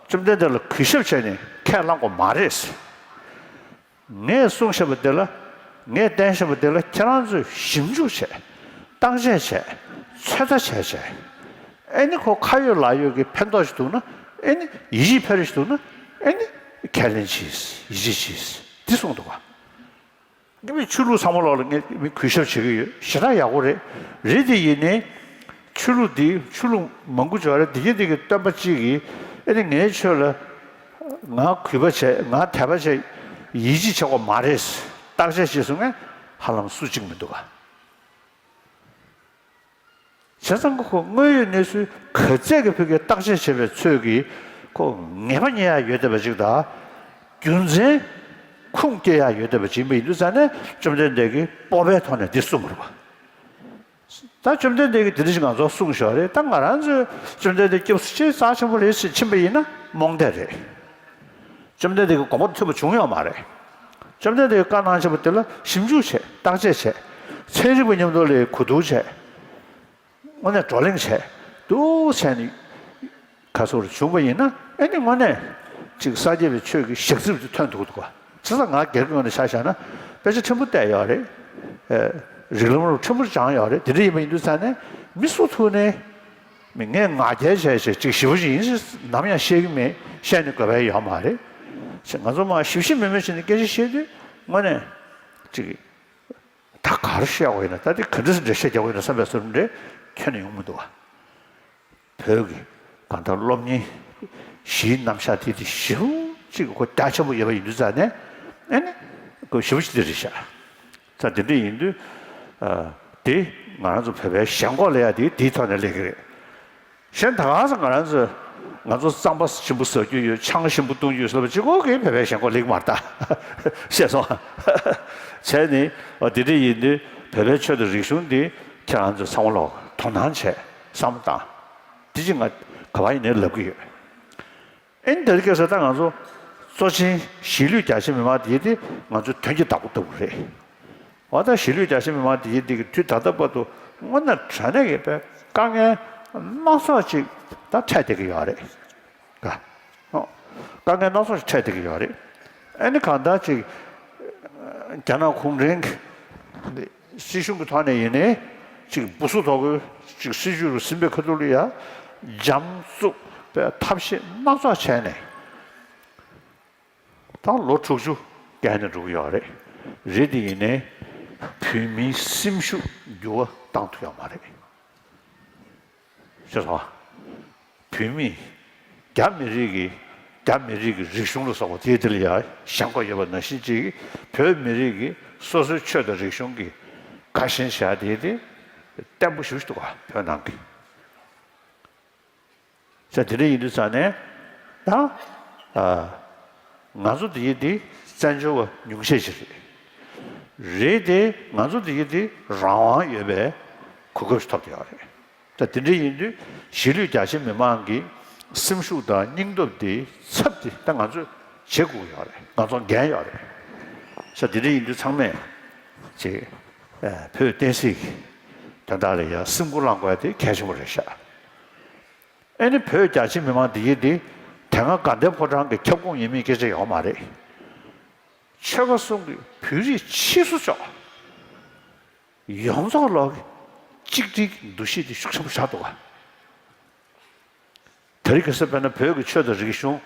བཅོམ་ལྡན་འདས་ལ་གུས་ཞབས་བྱས་ནས་ཁས་བླངས་དགོས་མ་རེད། ངས་གསུངས་བཞག་པ་དེ་ལ། ངས་བསྟན་བཞག་པ་དེ་ལ་ཁྱེད་རང་ཚོས་ཞིབ་འཇུག་བྱས། བརྟག་དཔྱད་བྱས། ཚོད་ལྟ་བྱས་བྱས། ཨེ་ནི་ཁོ་ཁ་ཡོད་ལག་ཡོད་ཀྱི་ཕན་ཐོགས་ཤིག་འདུག་ན། ཨེ་ནི་ཡིད་ཆེས་འཕེར་ཤིག་འདུག་ན། ཨེ་ནི་ཁས་ལེན་གྱིས། ཡིད་ཆེས་གྱིས། འདི་གསུངས་འདུག་ག་ངས་མི་ཆོས་ལུགས་ཚང་མ་ལོག་ལ་ངས་མི་གུས་ཞབས་བྱེད་ཀྱི་ཡོད། ཞེ་དྲག་ཡག་པོ་རེད། རེད་དེ་ཡིན་ནའི། ཆོས་ལུགས་འདི་ཆོས་ལུགས་མང་པོ་ཅིག་ཡོད་རེད། འདི་ག་འདི་གི་སྟོན་པ་གཅིག་གིས་ཨེ་ནི་ངའི་ཆོས་ལ་ང་གུས་པ་བྱས། ང་དད་པ་བྱས། ཡིད་ཆེས་བྱེད་དགོས་མ་རེད། བརྟག་དཔྱད་བྱས་སོང་ངས་ཧ་ལམ་སུ་གཅིག་མི་འདུག་ག་བྱས་ཙང་ཁོ་དངོས་ཡོད་གནས་ཚུལ་ག་ཚད་ཀྱི་ཕ་གིའི་བརྟག་དཔྱད་བྱེད་པའི་ཚོད་ཀྱིས་ཁོ་ངེས་པ་རྙེད་ཡག་ཡོད་བསྡད་པ་ཅིག་དང་། རྒྱུ་མཚན་ཁུངས་སྐྱེལ་ཡག་ཡོད་བསྡད་པ་ཅིག་ཡིན་པ་ཡིན་དུས་ཙང་ནས་བཅོམ་ལྡན་འདས་ཀྱིས་སྤོབས་པའི་ཐོག་ནས་འདི་གསུངས་པ་རེད་པ། ད་བཅོམ་ལྡན་འདས་ཀྱིས་དེ་འདྲ་ཞིག་ང་ཚོར་གསུངས་བཞག་རེད། ད་ང་རང་ཚོས་བཅོམ་ལྡན་འདས་སྐྱབས་སུ་མཆི་རྩ་ཆེན་པོ་རེད་ཟེར་ཕྱིན་པ་ཡིན་ན་རྨོངས་དད་རེད། བཅོམ་ལྡན་འདས་ཀྱི་དགོངས་པ་མཐུན་པ་བྱུང་ཡོད་མ་རེད། བཅོམ་ལྡན་འདས་ཀྱིས་བཀའ་གནང་བཞག་པ་དེ་ལ་ཞིབ་འཇུག་བྱས། བརྟག་དཔྱད་བྱས། ཚན་རིག་པ་མཉམ་དུ་ལ་གོ་བསྡུར་བྱས། དངོས་གནས་བགྲོ་གླེང་བྱས་འདུག་བྱས་ནས་ཁ་སོར་བྱུང་བ་ཡིན་ན། ཨེ་ནི་དངོས་གནས་ཅིག་སངས་རྒྱས་པའི་ཆོས་ཀྱི་ཞག་རྩིབ་ཅིག་ཐོན་འདུག་འདུག་ག་བྱས་ཙང་ང་སྒེར་གྱི་ངོས་ནས་ཆ་བཞག་ན་དཔེ་ཆ་ཕྲན་བུ་བལྟས་ཡོད་རེད། ཨེ། རིགས་ལམ་རུ་ཕྲན་བུ་སྦྱངས་ཡོད་རེད། དེ་འདྲ་ཡིན་པ་ཡིན་དུས་ཙང་ནས་མི་སུ་ཐུག་ནས་མི་ངས་ང་རྒྱལ་བྱས་བྱས་ཅིག་ཞེ་པོ་ཅིག་ཡིན་ཞེས་ནམ་ཡང་བཤད་ཀྱི་མེད། བཤད་ནས་དགོས་པ་ཡོད་མ་རེད། ཅིག་ང་ཚོ་མ་ཞིབ་ཞིབ་མེད་མེད་བྱས་ནས་སྐད་ཆ་བཤད་དུས་དངོས་གནས་ཅིག་ད་ག་རེ་བཤད་དགོས་ཡིན་ན། ད་དེ་ག་འདྲ་སེ་འདྲ་བཤད་རྒྱག་དགོས་ཡིན་ན་བསམ་པའི་བསམ་འདྲ་ཁྱོན་ནས་ཡོང་མི་འདུག་བ། བོད་ཀྱི་གང་ལྟར་སློབ་གཉེར་གཞིའི་རྣམ་གཞག་དེ་དེ་ཞེ་པོ་ཅིག་གོ་རྒྱ་ཆེན་པོ་ཡོད་པ་ཡིན་དུས་ཙང་ནས། ཨེ་ནི་གོ་ཞེ་པོ་ཅིག་དེ་རེད་ཤག་ཙང་དེ་འདྲ་ཡིན་དུས། ཨ། དེ་ང་རང་ཚོ་བོད་པའི་ཞེན་ཁོག་ལབ་ཡ་དེ་དེའི་ཐོག་ནས་སླེབས་ཀྱི་རེད། གཞན་ད་ག་ས་ང་རང་ཚོས་ང་ཚོ་རྩམ་པ་ཞིམ་པོ་ཟ་རྒྱུ་ཡོད། ཆང་ཞིམ་པོ་བཏུང་རྒྱུ་ཡོད་ཟེར་བ་གཅིག་པོ་གིས་བོད་པའི་ཞེན་ཁོག་སླེབས་ཀྱི་མ་རེད་ད། ཤེས་སོང་། བྱས་ནས་འོ་དེ་འདྲ་ཡིན་དུས་བོད་པའི་ཆོས་དང་རིག་གཞུང་འདི་ཁྱེད་རང་ཚོས་ཚང་མ་ལོག་དོ་སྣང་བྱས་བསམ་བློ་བཏང་། དེ་ཅིག་ང་ག་པར་ཡིན་ནའི་ལབ་ཀྱི་ཡོད། ཨེ་ནི་དེ་རིང་ཁ་སང་ད་ང་ཚོ་གཙོ་ཆེན་གཞིས་ལུས་རྒྱ་ཆེ་མི་མང་དེ་དེ་ང་ཚོའི་དོན་གྱི་བདག་པོ་ལྟ་བུ་རེད། འོ་ད་གཞིས་ལུས་རྒྱ་ཆེ་མི་མང་དེ་དེ་གི་དུས་ད་ལྟ་བར་དུ་དངོས་གནས་དྲང་གནས་ཀྱི་དཔེ་དཀའ་ངལ་སྣ་ཚོགས་ཅིག་ད་འཕྲད་བསྡད་ཀྱི་ཡོད་རེད། ཀ་ཨོ། དཀའ་ངལ་སྣ་ཚོགས་ཤིག་འཕྲད་བསྡད་ཀྱི་ཡོད་རེད། ཨ་ནི་གང་ལྟར་ཅིག་རྒྱ་ནག་གུང་ཁྲན་གྱི་སྲིད་གཞུང་གི་ཐོག་ནས་ཡིན་ནའི་ཅིག་སྦུ་སུ་དོ་གོས་ཅིག་སྲིད་ཇུས་རུ་ཟིན་པའི་ཁ་ཐུག་ལ་ཡ་འཇམ་རྩུབ་པའི་ཐབས་ཤེས་སྣ་ཚོགས་བྱས་ནས་ད་ལོ་དྲུག་ཅུ་བརྒལ་ནས་འགྲོ་གི་ཡོད་རེད། རེད་དེ་ཡིན་ནའི་བོད་མིའི་སེམས་ཤུགས་འགྱུར་བ་བཏང་ཐུབ་ཡོད་མ་རེད། ཤེས་སོང་ཨ། བོད་མི། རྒྱ་མི་རིགས་ཀྱི། རྒྱ་མི་རིགས་ཀྱི་རིག་གཞུང་ལ་སོགས་པ་དེའི་དེ་ལ་ཡང་ཞེན་ཁོག་ཡོད་པ་ནང་བཞིན་ཅིག་བོད་མི་རིགས་ཀྱི་སོ་སོའི་ཆོས་དང་རིག་གཞུང་གི་དགའ་ཞེན་བྱ་དེ་དེ་བརྟན་པོ་ཞེ་པོ་ཅིག་འདུག་ག་བོད་ནང་གི། ས་དེ་འདྲ་ཡིན་དུས་ཙང་ནས་ད། ཨ། ང་ཚོ་དེ་ཡི་དེ་བཙན་བྱོལ་བ་ཉུང་ཤས་ཤིག་རེད། རེད་དེ་ང་ཚོ་དེ་ཡི་དེ་རང་དབང་ཡོད་པའི་གོ་སྐབས་ཤིག་ཐོབ་བསྡད་ཡོད་རེད། ད་དེ་འདྲ་ཡིན་དུས་གཞིས་ལུས་རྒྱ་ཆེ་མི་མང་གི་སེམས་ཤུགས་དང་སྙིང་སྟོབས་དེ་ཚབ་དེ་ད་ང་ཚོས་བྱེད་དགོས་ཡོད་རེད། ང་ཚོ་འགན་ཡོད་རེད། ས་དེ་འདྲ་ཡིན་དུས་ཚང་མས་ཅིག་ཨ། བོད་བསྟན་སྲིད་ཀྱི་དོན་དག་ལ་ཡང་སེམས་ཁུར་བླང་དགོས་ཡ་དེ་གལ་ཆེན་པོ་རེད་ཤག་ཨེ་ནི་བོད་རྒྱ་ཆེ་མི་མང་འདི་ཡི་འདི་དེ་སྔ་དགའ་ལྡན་ཕོ་བྲང་གི་ཁྱབ་ཁོངས་ཡིན་མིན་སྐད་ཆ་ཡོད་མ་རེད། ཆོལ་ཁ་གསུམ་གྱི་བོད་རིགས་ཕྱིས་སུ་ཕྱོགས་ཡོངས་རྫོགས་ལོག་གི་གཅིག་སྒྲིལ་གྱི་འདུ་ཤེས་དེ་ཤུགས་ཆེན་པོ་ཆགས་འདུག་ག་དེ་རིང་ཁ་སང་དཔེར་ན་བོད་ཀྱི་ཆོས་དང་རིག་གཞུང་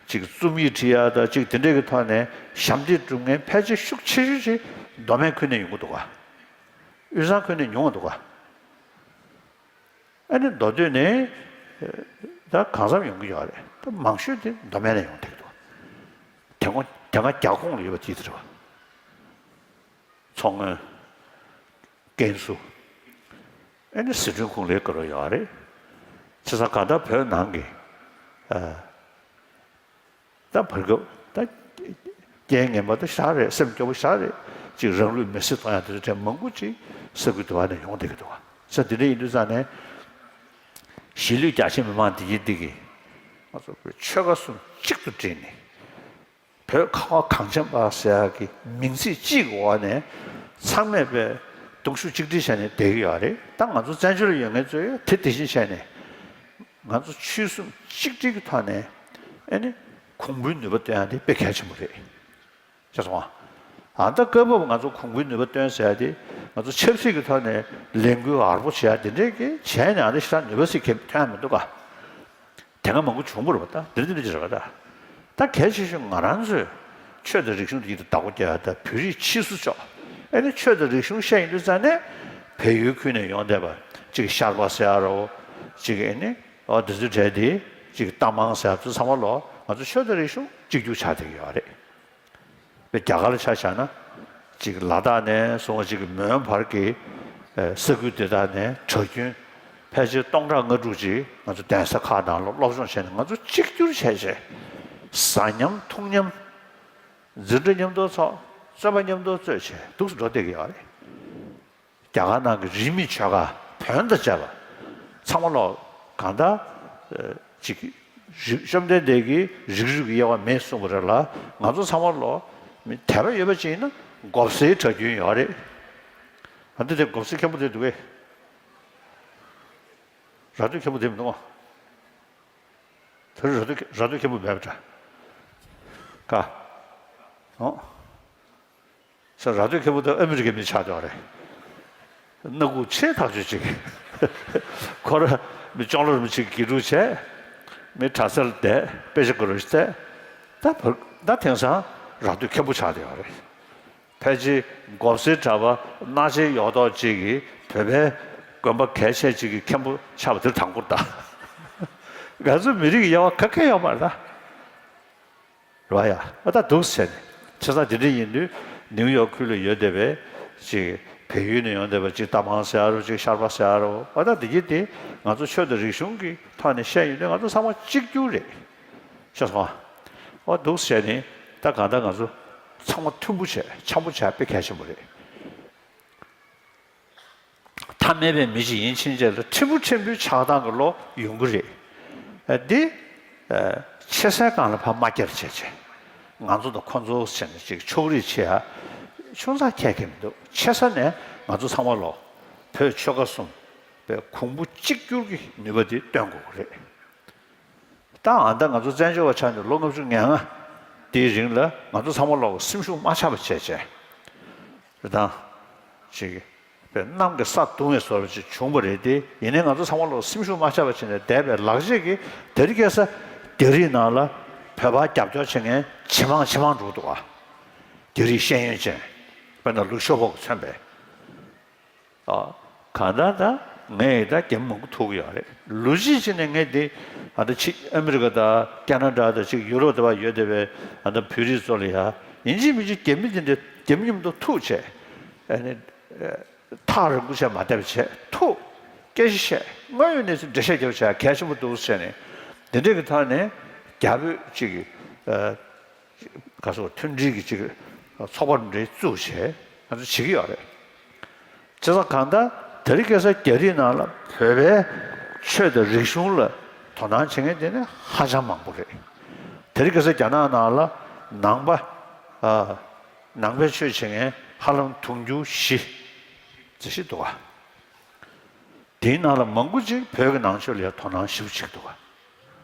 ཅིག་རྩོམ་ཡིག་བྲིས་ཡ་དང་ཅིག་དེ་འདྲས་ཀྱི་ཐོག་ནས་ཞབས་འདེགས་སྒྲུབ་མཁན་ཕལ་ཆེར་ཤུགས་ཆེ་ཤོས་ཅིག་མདོ་སྨད་ཁུལ་ནས་ཡོང་གི་འདུག་ག་དབུས་གཙང་ཁུལ་ནས་ཡོང་གི་འདུག་ག་ཨ་ནི་མདོ་སྟོད་ནས་ད་གང་འཚམ་ཡོང་གི་ཡོད་རེད། ད་མང་ཤོས་དེ་མདོ་སྨད་ནས་ཡོང་བསྡད་ཀྱི་འདུག་དེ་སྔོན་དེ་སྔ་རྒྱ་ཁོངས་ལ་ཡོད་པ་དེ་དེ་རེད་བ། མཚོ་སྔོན། ཀན་སུའུ། ཨ་ནི་ཟི་ཁྲོན་ཁུངས་ལའི་སྐོར་ཡོད་རེད། བྱས་ཙང་གང་ལྟར་བོད་ནང་གི་ཨ། ད་བར་སྐབས་ད་རྐྱེན་ངན་པ་ད་ཞེ་དྲག་རེད། སེམས་སྐྱོ་པོ་ཞེ་དྲག་རེད། ཅིག་རང་ལུས་མེར་སྲེག་གཏོང་ཡ་དེ་ཚོ་གྲས་མང་པོ་ཅིག་ས་ཁུལ་དེ་བ་ནས་ཡོང་བསྡད་ཀྱི་འདུག་བ། ས་དེ་འདྲ་ཡིན་དུས་ཙང་ནས་གཞིས་ལུས་རྒྱ་ཆེ་མི་མང་འདི་གི་འདི་གི་ང་ཚོ་བོད་ཆོལ་ཁ་གསུམ་གཅིག་ཏུ་བསྒྲིལ་ནས་བོད་ཁ་བ་གངས་ཅན་པ་ཟེར་ཡ་གི་མིང་ཚིག་གཅིག་གི་འོག་ནས་ཚང་མས་དཔེ་གདུང་ཤུགས་གཅིག་སྒྲིལ་བྱས་ནས་བསྡད་ཀྱི་ཡོད་རེད། ད་ང་ཚོ་བཙན་བྱོལ་ལ་ཡོད་མཁན་ཚོས་དེ་དེ་བཞིན་བྱས་ནས་ང་ཚོ་ཆོལ་གསུམ་གཅིག་སྒྲིལ་གྱི་ཐོག་ནས་ཨ་ནི་གོང་བུའི་ནུས་པ་བཏོན་ཡ་དེ་དཔེ་གལ་ཆེན་པོ་རེད། ཤེས་སོང་ཨ། ཨ་ད་སྐབས་བབ་ང་ཚོ་གོང་བུའི་ནུས་པ་བཏོན་ཟེར་ཡ་དེ་ང་ཚོ་ཆབ་སྲིད་ཀྱི་ཐོག་ནས་ལས་འགུལ་ཡག་པོ་བྱེད་ཡ་དེ་འདྲས་ཀྱི་བྱས་ནས་ཨ་ད་ཞེ་དྲག་ནུས་པ་ཞིག་གི་ཐོན་ཡ་མི་འདུག་ག་དེ་སྔ་མང་པོ་བྱུང་བ་རེད་པ། ད་འདིར་འདི་འདྲ་ཅིག་རེད་པ། ད་ད་གལ་ཆེ་ཤོས་ང་རང་ཚོས་ཆོས་དང་རིག་གཞུང་དེ་ཉིད་དུ་བདག་པོ་རྒྱག་ཡ། ད་བོད་རིགས་ཕྱིས་སུ་ཕྱོགས། ཨེ་ནི་ཆོས་དང་རིག་གཞུང་བཤད་ཡིན་དུས་ཙང་ནས་བལ་ཡུལ་ཁུལ་ནས་ཡོང་བསྡད་པ་ཅིག་ཤར་པ་ཟེར་ཡ་རོ། ཅིག་ཨེ་ནི་ཨོ་དེ་ཚོའི་གྲས་དེ་ཅིག་རྟ་མང་ཟེར་ཡ་ཚོ་ཚང་མ་ལོ་ང་ཚོ་ཆོས་དང་རིག་གཞུང་གཅིག་གྱུར་ཆགས་བསྡད་ཀྱི་ཡོད་རེད། པའི་རྒྱ་གར་ལ་ཆ་བཞག་ན། གཅིག་ལ་དྭགས་ནས་བཟུང་བ་གཅིག་གི་མོན་བར་གྱི་ས་ཁུལ་དེ་དག་ནས་གྲྭ་རྒྱུན་ཕལ་ཆེར་སྟོང་ཕྲག་ལྔ་དྲུག་ཅིག་ང་ཚོ་གདན་ས་ཁག་ནང་ལ་སློབ་སྦྱོང་བྱས་ནས་ང་ཚོ་གཅིག་གྱུར་བྱས་བྱས། ཟ་མཉམ་འཐུང་མཉམ། འཛིན་གྲྭ་མཉམ་དུ་ཚོགས། རྩོད་པ་མཉམ་དུ་རྩོད་བྱས་འདུག་སེ་འགྲོ་བསྡད་ཀྱི་ཡོད་རེད། རྒྱ་གར་ནང་གི་རིས་མེད་ཆོལ་ཁ་བོན་དང་བཅས་པ་ཚང་མ་ལོག་གང་ལྟར་ཅིག་རི་བཅོམ་ལྡན་འདས་ཀྱིས་རིགས་རུས་ཀྱི་དབྱེ་བ་མེད་གསུངས་པ་རེད་ལ། ང་ཚོ་ཚང་མ་ལོག་མི་དད་པ་ཡོད་པ་ཅིག་ཡིན་ན་མགོ་སེར་གྲྭ་རྒྱུན་ཡོད་རེད། ཨ་འདི་དེ་མགོ་སེར་མཁན་པོ་དེ་འདུག་གས། ར་སྟོད་མཁན་པོ་དེ་མི་འདུག་ཨ། ད་ར་སྟོད་ར་སྟོད་མཁན་པོ་མེད་པ་འདྲ། ཀ་ཨོ། ས་ར་སྟོད་མཁན་པོ་ད་ཨ་མི་རི་ཀའི་མི་ཆགས་བསྡད་པ་རེད། སྣ་ཁུག་ཆེ་ཐག་ཆོད་ཅིག་ཁོ་ར་མི་ཅོང་ལོར་མི་གཅིག་དགེ་ཕྲུག་བྱས། མི་གྲྭ་སར་བསྡད་དཔེ་ཆ་དགོས་རོགས་ཞིག་བསྡད། ད་བར་ད་དེང་སང་ར་སྟོད་མཁན་པོ་ཆགས་བསྡད་པ་རེད། ཕལ་ཆེར་མགོ་སེར་གྲྭ་པ་སྣ་ཆེན་ཡོག་ཐོག་ཅིག་གིས་བོད་པའི་དགོན་པ་གལ་ཆེ་ཅིག་གི་མཁན་པོ་ཆགས་པ་དེ་དང་པོ་རེད་ད། ང་ཚོ་མི་རིགས་ཀྱི་དབྱེ་བ་ག་གེ་ཡོད་མ་རེད་ད། རེད་བ་ཡ། ཨ་ད་འདུག་ཟེར་ནས། བྱས་ཙང་དེ་འདྲ་ཡིན་དུས་ནིའུ་ཡོག་ཁུལ་ལ་ཡོད་བསྡད་པའི་ཅིག་བལ་ཡུལ་ནས་ཡོང་བསྡད་པ་ཅིག་རྟ་མང་ཟེར་ཡ་རོ་ཅིག་ཤར་པ་ཟེར་ཡ་རོ། ཨ་ད་འདི་གི་དེ་ང་ཚོ་ཆོས་དང་རིག་གཞུང་གི་ཐོག་ནས་བཤད་ཡོང་དུས་ང་ཚོ་ཚང་མ་གཅིག་གྱུར་རེད། ཤེས་སོང་ཨ། འོ་འདུག་ཟེར་ནས་ད་གང་ལྟར་ང་ཚོ་ཚང་མ་མཐུན་པོ་བྱས་འཆམ་པོ་བྱས་དཔེ་གལ་ཆེན་པོ་རེད། ཐ་མལ་པའི་མི་ཞིག་ཡིན་ཕྱིན་ཆད་ལ་ཕྲན་བུ་ཕྲན་བུའི་ཆགས་སྡང་གི་བློ་ཡོང་གི་རེད། ཨ་འདི་ཨ་ཆེ་སའི་སྒང་ལ་ཕར་མ་བསྐྱར་བྱས་བྱས། ང་ཚོ་དང་ཁོ་ཚོ་བྱས་ནས་ཅིག་ཕྱོགས་རིས་བྱེད་ཡ་ཆུང་ཙག་ཁྱད་ཀྱི་མི་འདུག་ཆེ་ས་ནས་ང་ཚོ་ཚང་མ་ལོ་བོད་ཆོལ་ཁ་གསུམ་པའི་གོང་བུ་གཅིག་གྱུར་གྱི་ནུས་པ་འདི་སྟོན་དགོས་ཀྱི་རེད། ད་ཨ་ད་ང་ཚོ་བཙན་བྱོལ་བ་ཆགས་ནས་ལོ་ལྔ་བཅུ་ང་ལྔ་དེའི་རིང་ལ་ང་ཚོ་ཚང་མ་ལོག་སེམས་ཤུགས་མ་ཆག་པ་བྱས་བྱས། རེད་དང་། ཅིག་པའི་གནམ་གྱི་ས་བརྡུངས་པའི་བཟོ་འདྲ་ཅིག་བྱུང་བ་རེད་དེ། ཡིན་ནའི་ང་ཚོ་ཚང་མ་ལོག་སེམས་ཤུགས་མ་ཆག་པ་བྱས་ནས་བསྡད་པའི་ལག་རྗེས་ཀྱིས་དེ་རིང་ཁ་སང་རྒྱ་རིགས་ནང་ལ་བོད་པ་རྒྱབ་སྐྱོར་བྱེད་མཁན་ཇེ་མང་ཇེ་མང་འགྲོ་གི་འདུག་ཨ། རྒྱ་རིགས་ཤེས་ཡོན་ཅན། དཔེར་ན་ལུག་ཤོག་པོ་མཚོན་པའི། ཨ། གང་ལྟར་ད་ངས་ད་རྒྱ་མི་མང་པོ་ཐུག་གི་ཡོད་རེད། ལོ་གཅིག་ཕྱིན་ནས་ངས་འདི་ཨ་ད་ཕྱི་ཨ་མི་རི་ཀ་དང་ཁ་ན་ཌ་དང་ཅིག་ཡུ་རོབ་དེ་བ་ཡོད་བསྡད་པའི་ཨ་ད་བོད་རིགས་ཚོ་ལ་ཡ་ཡིན་གཅིག་མིན་གཅིག་རྒྱ་མི་དེ་འདྲ་རྒྱ་མི་མཉམ་དུ་ཐུག་བྱས། ཨ་ནི་ཐག་རིང་པོ་བྱས་མ་བསྡད་པ་བྱས་ཐུག་སྐད་ཆ་བཤད་དངོས་ཡོད་གནས་ཚུལ་འགྲེལ་བཤད་རྒྱབ་བྱས་གལ་ཆེན་པོ་འདུག་ཟེར་ནས་འདི་འདྲས་ཀྱི་ཐོག་ནས་རྒྱ་བོད་ཅིག་གི་ཨ། ག་སོགས་མཐུན་སྒྲིལ་གྱི་ཅིག་ཚོགས་པ་འདྲ་བཙུགས་བྱས་ང་ཚོ་བྱེད་ཀྱི་ཡོད་རེད། བྱས་ཙང་གང་ལྟར་དེ་རིང་ཁ་སང་རྒྱ་རིགས་ནང་ལ་བོད་པའི་ཆོས་དང་རིག་གཞུང་ལ་དོ་སྣང་བྱེད་མཁན་དེ་ནི་ཧ་ཅང་མང་པོ་རེད། དེ་རིང་ཁ་སང་རྒྱ་ནག་ནང་ལ་ནང་པ་ཨ། ནང་པའི་ཆོས་བྱེད་མཁན་ཧ་ལམ་དུང་ཕྱུར་བཞི་ཙམ་ཞིག་འདུག་ག་དེའི་ནང་ལ་མང་པོ་ཅིག་བོད་ཀྱི་ནང་ཆོས་ལ་ཡང་དོ་སྣང་ཞེ་པོ་བྱེད་ཀྱི་འདུག་ག་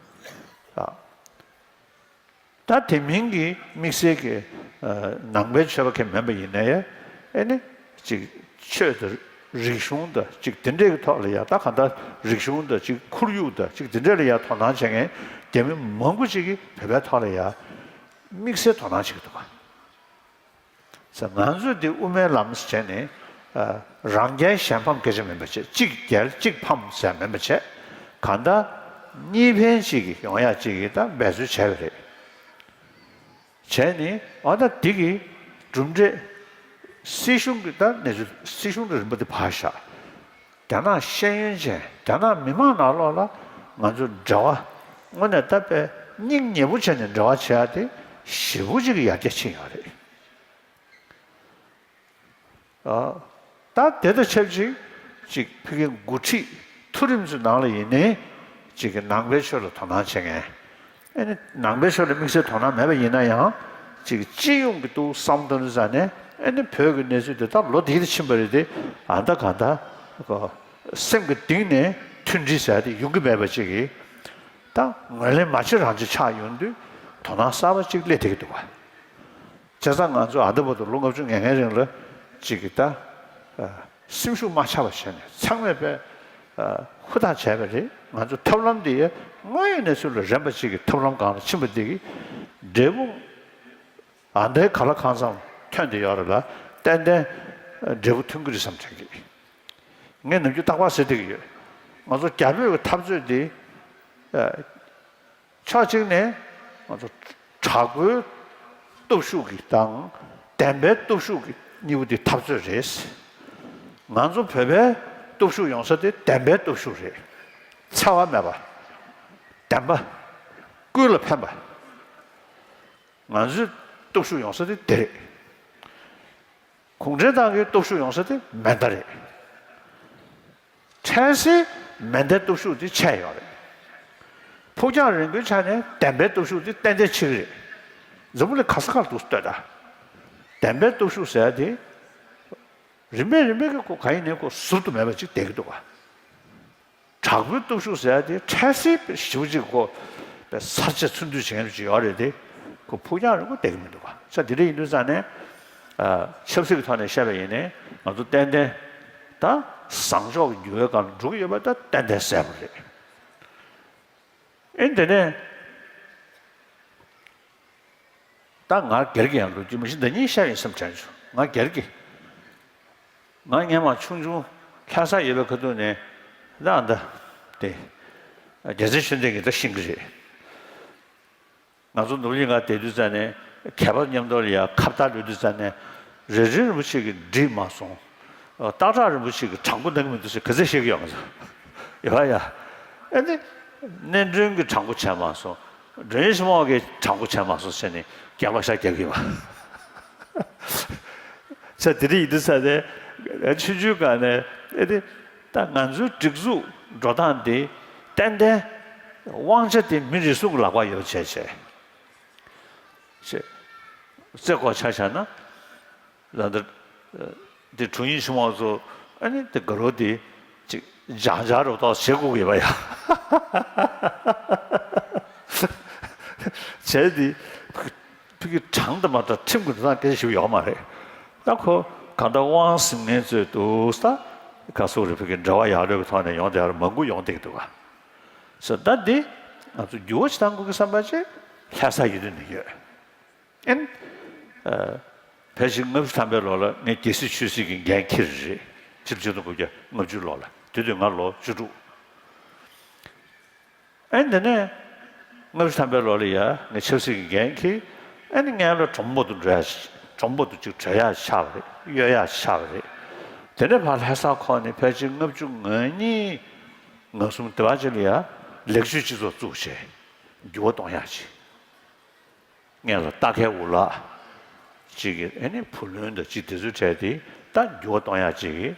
ཨ། ད་དེ་མིན་གྱི་དམིགས་བསལ་གྱི་ཨ་ནང་པའི་ཆོས་པ་གང་མིན་པ་ཡིན་ན་ཡང་ཨེ་ནི་ཅིག་ཆོས་དང་རིག་གཞུང་དང་ཅིག་དེ་འདྲའི་གི་ཐོག་ལ་ཡང་ད་གང་ལྟར་རིག་གཞུང་དང་ཅིག་ཁོར་ཡུག་དང་ཅིག་དེ་འདྲ་ལ་ཡང་དོ་སྣང་བྱེད་མཁན་རྒྱ་མི་མང་པོ་ཅིག་གིས་བོད་པའི་ཐོག་ལ་ཡང་དམིགས་བསལ་དོ་སྣང་བྱེད་ཀྱི་འདུག་ག་ས་ང་ཚོས་འདི་དབུ་མའི་ལམ་ཟེར་ནས་ཨ་རང་རྒྱལ་གཞན་ཕམ་སྐད་ཆ་མིན་པ་བྱས། གཅིག་རྒྱལ་གཅིག་ཕམ་ཟེར་མིན་པ་བྱས། གང་ལྟར་གཉིས་ཕན་གཅིག་གི་ཡོང་ཡག་གཅིག་གི་ད་འབད་རྩོལ་བྱས་པ་རེད། བྱས་ནས་ཨ་ད་འདི་གི་གྲུབ་འབྲས་སྲིད་གཞུང་གི་ད་གནས་ཚུལ་སྲིད་གཞུང་གི་རིམ་པ་འདི་ཕར་བཞག་རྒྱ་ནག་ཤེས་ཡོན་ཅན་རྒྱ་ནག་མི་མང་ནང་ལོགས་ལ་ང་ཚོ་འབྲེལ་བ་དངོས་གནས་ད་དཔེ་སྙིང་ཉེ་པོ་བྱས་ནས་འབྲེལ་བ་བྱེད་ཡག་དེ་ཞེ་པོ་ཅིག་གི་ཡར་རྒྱས་ཕྱིན་ཡོད་རེད། ཨ། ད་དེ་དང་ཆབས་ཅིག་ཅིག་ཕ་གིའི་འགོ་ཁྲིད་མཐོ་རིམ་ཚོའི་ནང་ལ་ཡིན་ནའི་ཅིག་གི་ནང་པའི་ཆོས་ལ་དོ་སྣང་བྱེད་མཁན། ཨ་ནི་ནང་པའི་ཆོས་ལ་དམིགས་བསལ་དོ་སྣང་མེད་པ་ཡིན་ན་ཡང་ཅིག་སྤྱི་ཡོངས་ཀྱི་ཐོག་བསམ་བློ་བཏང་དུས་ཙ་ནས་ཨ་ནི་བོད་ཀྱི་གནས་ཚུལ་དེ་ད་ལོ་འདི་ག་ཕྱིན་པ་རེད་དེ། ཨ་ད་གང་ལྟར་སེམས་ཀྱི་གཏིང་ནས་མཐུན་སྒྲིལ་ཟེར་ཡ་དེ་ཡོང་གི་མེད་པ་ཅིག་གིས་ད་ངོས་ལེན་མ་བྱེད་རང་བྱེད་ཆགས་ཡོང་དུས་དོ་སྣང་གསར་པ་ཅིག་སླེབས་བསྡད་ཀྱི་འདུག་ག་བྱས་ཙང་ང་ཚོ་ཨ་ད་བར་དུ་ལོ་ལྔ་བཅུ་ང་ལྔའི་རིང་ལ་ཅིག་གི་ད་ཨ་སེམས་ཤུགས་མ་ཆག་པ་བྱས་ནས་ཚང་མས་དཔེ་ཨ་ཧུར་ཐག་བྱས་པ་རེད། ང་ཚོ་ཐབས་ལམ་འདི་དངོས་ཡོད་གནས་ཚུལ་ལ་རན་པ་ཅིག་གི་ཐབས་ལམ་སྒང་ལ་ཕྱིན་པ་འདི་གིས་འབྲས་བུ་ཨ་ད་ག་ལ་གང་འཚམ་ཐོན་བསྡད་ཡོད་རེད་ལ། ཏན་ཏན་འབྲས་བུ་ཐོན་གྱི་རེད་བསམ་དྲན་གི། ངས་ནམ་རྒྱུན་རྟག་པར་ཟེར་བསྡད་ཀྱི་ཡོད། ང་ཚོ་རྒྱ་བོད་ཀྱི་འཐབ་རྩོད་འདི་ཨ་ཕྱོགས་གཅིག་ནས་ང་ཚོ་དྲག་པོའི་སྟོབས་ཤུགས་ཀྱི་དང་བདེན་པའི་སྟོབས་ཤུགས་ཀྱི་གཉིས་པོ་དེ་འཐབ་རྩོད་རེད། ང་ཚོ་བོད་པའི་སྟོབས་ཤུགས་ཡོང་ས་དེ་བདེན་པའི་སྟོབས་ཤུགས་རེད། འཚེ་བ་མེད་པ། བདེན་པ། ཀུན་ལ་ཕན་པ། ང་ཚོའི་སྟོབས་ཤུགས་ཡོང་ས་དེ་དེ་རེད། གུང་ཁྲན་ཏང་གི་སྟོབས་ཤུགས་ཡོང་ས་དེ་མེ་མདའ་རེད། ཕྲན་སེ་མེ་མདའི་སྟོབས་ཤུགས་དེ་ཆད་ཡོད་རེད། ཕུགས་རྒྱང་རིང་པོའི་ཆ་ནས་བདེན་པའི་སྟོབས་ཤུགས་དེ་ཏན་ཏན་ཆེ་གི་རེད། འཛམ་བུ་གླིང་ག་ས་གར་འདུག་ལྟོས་དང་། བདེན་པའི་སྟོབས་ཤུགས་ཟེར་ཡ་དེ་རིམ་པས་རིམ་པས་ཀྱི་ཁོ་ག་ཡིན་ནའི་ཁོ་ཟུར་དུ་མེད་པ་ཅིག་བསྡད་ཀྱི་འདུག་ག་དྲག་པོའི་སྟོབས་ཤུགས་ཟེར་ཡ་དེ་འཕྲལ་སེལ་ཞེ་པོ་ཅིག་ཁོ་གསར་བརྗེ་ཚུར་མཐུད་བྱེད་མཁན་ཅིག་ཡོད་རེད་དེ། ཁོ་ཕུགས་རྒྱང་རིང་པོ་བསྡད་ཀྱི་མི་འདུག་ག་ས་དེ་འདྲ་ཡིན་དུས་ཙང་ནས། ཨ། ཆབ་སྲིད་ཀྱི་ཐོག་ནས་བཤད་པ་ཡིན་ནའི་ང་ཚོ་ཏན་ཏན་ད་བཟང་ཕྱོགས་ཀྱི་འགྱུར་བའི་སྒང་ལ་འགྲོ་གི་ཡོད་པ་ད་ཏན་ཏན་གསལ་པོ་རེད། ཨེ་འདི་ནས་ད་ང་སྒེར་གྱི་ཡང་ལོ་རྒྱུས་མ་གཞི་འདི་གཉིས་བཤད་ཡིན་བསམ་དྲན་བྱུང་། ང་སྒེར་གྱི། ང་སྔན་མ་ཆུང་ཆུང་ལྷ་ས་ཡོད་པའི་ཁ་ཐུག་ནས་ད་ཨ་མདའ་དེ་རྒྱལ་མཚན་ཆོས་ལྡན་གྱིས་ད་ཤེས་ཀྱི་རེད། ང་ཚོ་ནོར་གླིང་ང་བསྡད་དུས་ཙང་ནས་མཁས་པ་མཉམ་དུ་ལ་ཡ་ཁ་བརྡ་ལོས་དུས་ཙང་ནས་རེ་རེ་རིན་པོ་ཆེ་གིས་འགྲིག་མ་སོང་། སྟག་བྲག་རིན་པོ་ཆེ་གིས་དྲང་པོ་གནང་གི་མི་འདུག་ཟེར་ག་ཚོད་བཤད་ཀྱི་ཡོད་ང་ཚོ། ཡོད་ཡ། ཨ་ནི་གནས་མགྲོན་གྱིས་དྲང་པོ་བྱས་མ་སོང་། མགྲོན་ཆེན་མོ་གིས་དྲང་པོ་བྱས་མ་སོང་ཟེར་ནས་རྒྱག་ལོག་ཤ་རྒྱག་གི་ཡོད། ས་དེ་རིང་ཡིན་དུས་ས་ནས་ཆུང་ཆུང་སྒང་ནས་ཨེ་དེ་ད་ང་ཚོའི་སྒྲིག་འཛུགས་འགྲོ་སྟངས་དེ་ཏན་ཏན་དབང་ཆ་དེ་མི་རེ་ཟུང་གི་ལག་པར་ཡོད་བྱས་བྱས། ཅེས། རྩེ་སྐོར་ཆ་བཞག་ན། ལ་འདིར། འདི་དྲུང་ཡིག་ཆེན་མོ་ཚོ་ཨ་ནི་འདི་དགའ་རོགས་འདི་ཅིག་སྦྱང་སྦྱང་རོགས་ཏོག་བྱེད་དགོས་ཀྱི་ཡོད་པ་ཡ། བྱས་འདི་ཕ་གི་གྲངས་དང་མ་དང་ཁྲིམས་ཀྱི་འགྲོ་སྟངས་སྐད་ཆ་ཞིག་ཡོད་མ་རེད། ད་ཁོ་གང་ལྟར་དབང་ཟིན་མཁན་ཚོས་འདུག་ས། ག་སོག་རེ་ཕ་གི་འབྲེལ་བ་ཡག་རོགས་ཀྱི་ཐོག་ནས་ཡོང་བསྡད་ཡ་མང་པོ་ཡོང་བསྡད་ཀྱི་འདུག་ག་ས་ད་འདི་ང་ཚོ་འགྱུར་བ་ཞིག་གཏང་དགོས་ཀྱི་བསམ་པ་ཅིག་ལྷ་ས་ཡོད་དུས་ནས་ཡོད། ཨེན། ཨ། ཕལ་ཆེར་ལྔ་བཅུ་ཐམ་པའི་ལོ་ལ་ངས་རྒྱལ་སྲིད་ཆོས་སྲིད་ཀྱི་འགན་འཁྱེར་རེད། ཕྱི་ལོ་ཆིག་སྟོང་དགུ་བརྒྱ་ལྔ་བཅུ་ལོ་ལ་དེ་དུས་ང་ལོ་བཅུ་དྲུག་ཨེན་དེ་ནས་ལྔ་བཅུ་ཐམ་པའི་ལོ་ལ་ཡ་ངས་ཆབ་སྲིད་ཀྱི་འགན་འཁྱེར། ཨེན་ངའི་ལོ་གྲོང་པོ་དུ་འགྲོ་ཡ་ཞིག་གྲོང་པོ་དུ་ཅིག་བྲོས་ཡ་ཆགས་པ་རེད། གཡོལ་ཡ་ཆགས་པ་རེད། དེ་ནས་ཕར་ལྷ་ས་ཁོངས་ནས་ཕལ་ཆེར་ལྔ་བཅུ་ང་གཉིས་ང་གསུམ་དེ་བ་ཅིག་ལ་ཡ་ལེགས་བཅོས་སྤྱི་ཚོགས་བཙུགས་བྱས་འགྱུར་བ་གཏོང་ཡ་ཅིག་སྔོན་ལ་རྟ་ཁལ་འུ་ལག་ཅིག་གིས་ཨེ་ནི་བུ་ལོན་དང་ཅིག་དེ་ཚོའི་གྲས་དེ་ད་འགྱུར་བ་གཏོང་ཡག་ཅིག་གིས་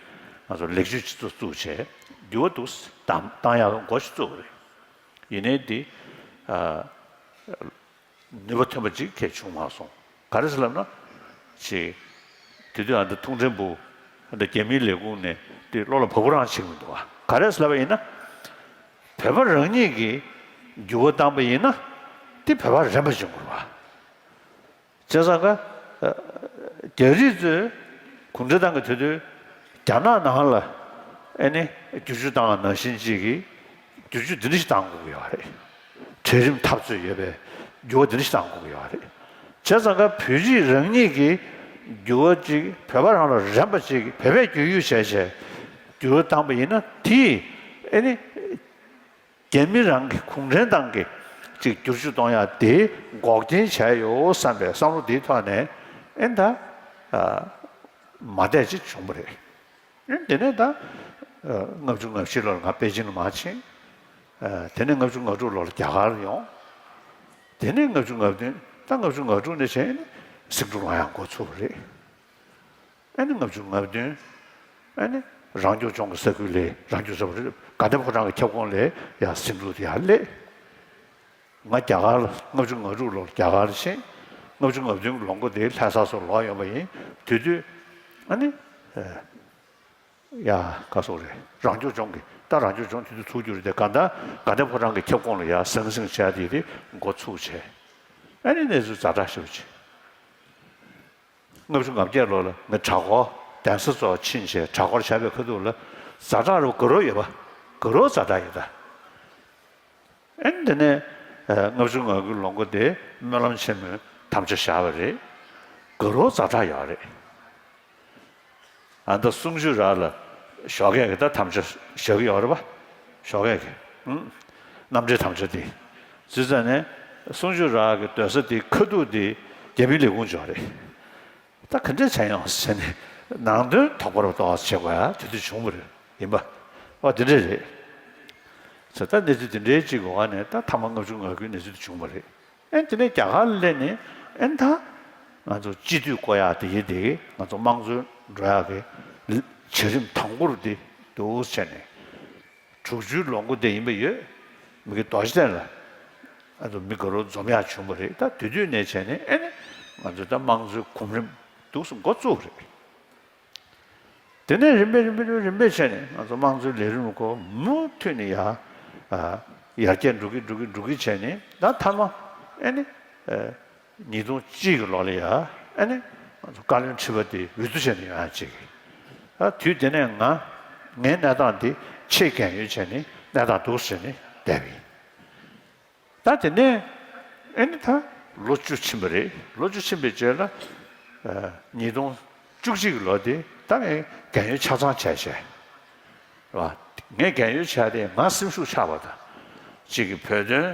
ང་ཚོ་ལེགས་བཅོས་སྤྱི་ཚོགས་བཙུགས་བྱས་འགྱུར་བ་འདུག་བཏང་བཏང་ཡག་འགོ་ཞིག་བཙུགས་པ་རེད། ཡིན་ནའི་འདི་ཨ་ནུས་པ་ཐོན་པ་ཅིག་གས་བྱུང་མ་སོང་། ག་རེ་ཟེར་ལབ་ན་ཅིག་དེ་དུས་ཨ་འདི་ཐུང་ཕྲན་བུ་ཨ་འདི་རྒྱ་མིའི་ལས་ཁུངས་ནས་འདི་བློ་ལ་བབས་རང་བྱེད་ཀྱི་མི་འདུག་ག་ག་རེ་ཟེར་ལབ་པ་ཡིན་ན། བོད་པ་རང་ཉིད་ཀྱིས་འགྱུར་བ་བཏང་པ་ཡིན་ན་དེ་བོད་པ་རན་པ་བྱུང་དགོས་པ། བྱས་ཙང་ཀ་རྒྱ་རིགས་ཚོས་གུང་ཁྲན་ཏང་གི་དེ་དུས་རྒྱ་ནག་ནང་ལ་ཨེ་ནི་བསྒྱུར་བཅོས་བཏང་བ་ནང་བཞིན་ཅིག་གིས་བསྒྱུར་བཅོས་འདི་འདྲ་ཞིག་བཏང་དགོས་ཀྱི་ཡོད་རེད། གྲལ་རིམ་འཐབ་རྩོད་ཡོད་པའི་འགྱུར་བ་འདི་འདྲ་ཞིག་བཏང་དགོས་ཀྱི་ཡོད་རེད། བྱས་ཙང་ཀ་བོད་རིགས་རང་ཉིད་ཀྱིས་འགྱུར་བ་ཅིག་བོད་པ་རང་ལ་རན་པ་ཅིག་བོད་པས་བསྒྱུར་བཅོས་བྱས་བྱས་འགྱུར་བ་བཏང་པ་ཡིན་ན་དེས་ཨེ་ནི། རྒྱ་མི་རང་གི་གུང་ཁྲན་ཏང་གི་ཅིག་བསྒྱུར་བཅོས་གཏོང་ཡག་དེ་འགོག་རྐྱེན་བྱས་ཡོད་བསམ་པའི་བསམ་བློ་དེའི་ཐོག་ནས་ཨེ་ད་ཨ་མ་བསྡད་ཅིག་བྱུང་བ་རེད། ཨེ་དེ་ནས་ད་ཨ་ལྔ་བཅུ་ང་བཞི་ལོར་ང་པེ་ཅིང་ལ་མར་ཕྱིན། ཨ་དེ་ནས་ལྔ་བཅུ་ང་དྲུག་ལོར་རྒྱ་གར་ཡོང་། དེ་ནས་ལྔ་བཅུ་ང་བདུན། ད་ལྔ་བཅུ་ང་དྲུག་ནས་བྱས་ནས་ཟིང་འཁྲུག་ལངས་ཡག་འགོ་ཚུགས་པ་རེད། ཨ་ནི་ལྔ་བཅུ་ང་བདུན། ཨ་ནི་རང་སྐྱོང་ལྗོངས་ཀྱི་ས་ཁུལ་ལས་རང་སྐྱོང་ས་ཁུལ་དགའ་ལྡན་ཕོ་བྲང་གི་ཁྱབ་ཁོངས་ལས་ཡར་ཟིང་འཁྲུག་དེ་ཡར་སླེབས། ང་རྒྱ་གར་ལ་ལྔ་བཅུ་ང་དྲུག་ལོར་རྒྱ་གར་ཕྱིན། ལྔ་བཅུ་ང་བདུན་གྱི་ལོ་མགོ་དེ་ལྷ་ས་སོགས་ལོག་ཡོང་བ་ཡིན། དེ་དུས་ཨ་ནི་ཡ་ག་སོགས་རེད། རང་སྐྱོང་ལྗོངས་ཀྱི་ད་རང་སྐྱོང་ལྗོངས་དེ་དུས་ཚུགས་རྒྱུ་རེད་དེ། གང་ལྟར་དགའ་ལྡན་ཕོ་བྲང་གི་ཁྱབ་ཁོངས་ལ་ཡར་ཟང་ཟིང་བྱས་དེ་དེ་འགོ་ཚུགས་བྱས། ཨ་ནི་གནས་ཚུལ་ཛ་དྲག་ཞེ་པོ་ཅིག་ལྔ་བཅུ་ང་བརྒྱད་ལོ་ལ་ངས་གྲྭ་སྐོར་གདན་ས་ཚོ་ཕྱིན་བྱས་གྲྭ་སྐོར་བྱས་པའི་ཁ་ཐུག་ལ་ཛ་དྲག་རུ་དགའ་རབ་ཡོད་པ། དགའ་རབ་ཛ་དྲག་ཡོད་ད། ཨེ་འདི་ནས་ལྔ་བཅུ་ང་དགུའི་ལོ་མགོ་དེ་སྨོན་ལམ་ཆེན་མོའི་དམ་བཅའ་བཞག་པ་རེད། དགའ་རབ་ཛ་དྲག་ཡོད་རེད། ཨ་ད་གསུང་ཆོས་ར་ལ་ཞོགས་ཀས་ཀྱི་ད་དམ་བཅའ་བཞག་གི་ཡོད་རེད་པ། ཞོགས་ཀས་ཀྱི་ཨུམ། རྣམ་འགྲེལ་དམ་བཅའ་དེ། བྱས་ཙང་ནས་གསུང་ཆོས་ར་གི་སྡོད་ས་དེ་ཁ་ཐུག་དེ་རྒྱ་མིའི་ལས་ཁུངས་ཅིག་རེད། ད་ག་འདྲས་བྱས་ཡོང་ཟེར་ནས་ནང་དོན་དོགས་པ་རུ་གཏོང་བ་བྱེད་དགོས་ཡ་དེ་དུས་བྱུང་བ་རེད། ཡིན་པ། ཨོ་དེ་འདྲས་རེད། ཟེར་ད་གནས་ཚུལ་དེ་འདྲའི་གཅིག་གི་འོག་ནས་ད་ཐ་མ་ལྔ་བཅུ་ང་དགུའི་གནས་ཚུལ་དེ་བྱུང་བ་རེད། ཨེ་དེ་ནས་རྒྱ་གར་ལ་སླེབས་ནས་ཨེ་ད་ང་ཚོ་སྤྱི་འཐུས་བསྐོ་ཡག་དེ་ཡིན་དེ་ང་ཚོ་དམངས་གཙོ་འགྲོ་ཡག་གི་བྱ་རིམ་དང་པོ་རུ་དེ་འདུག་བྱས་ནས། དྲུག་ཅུའི་ལོ་མགོ་དེ་ཡིན་པ་ཡོད། མི་གི་རྡོ་རྗེ་གདན་ལ་ཨ་ཚོ་མི་དགའ་རབ་འཛོམས་ཡག་བྱུང་བ་རེད། ད་དེ་དུས་ནས་བྱས་ནས་ཨེ་ནི་ང་ཚོ་ད་དམངས་གཙོའི་གོམ་རིམ་འདུག་སེ་འགོ་བཙུགས་རེད། དེ་ནས་རིམ་པས་རིམ་པས་རིམ་པས་བྱས་ནས་ང་ཚོ་དམངས་གཙོའི་ལས་རིམ་སྐོར་མུ་མཐུད་ནས་ཡར་ཡར་རྒྱས་འགྲོ་གི་འགྲོ་གི་འགྲོ་གི་བྱས་ནས། ད་མཐའ་མ་ཨེ་ནི་ཉིས་སྟོང་གཅིག་གི་ལོ་ལ་ཡ་ཨ་ནི་ང་ཚོ་བཀའ་བློན་ཁྲི་པ་དེ་འོས་བསྡུ་བྱས་ནས་ཡོང་ཡ་གཅིག་ཨ་དུས་དེ་ནས་ང་ངའི་གནས་སྟངས་དེ་ཆེས་རྒན་ཡོལ་བྱས་ནས་གནས་སྟངས་འདུག་ཟེར་ནས་བསྡད་པ་ཡིན། ད་དེ་ནས་ཨ་ནི་ད་ལོ་བཅུ་ཕྱིན་པ་རེད། ལོ་བཅུ་ཕྱིན་པའི་རྗེས་ལ་ཉིས་སྟོང་བཅུ་གཅིག་གི་ལོ་དེ་ད་ངས་རྒན་ཡོལ་ཆ་ཚང་བྱས་བྱས། རེད་བ། ངས་རྒན་ཡོལ་བྱས་ཏེ་ང་སེམས་ཤུགས་ཆག་པ་དང་། གཅིག་གི་བོད་དོན་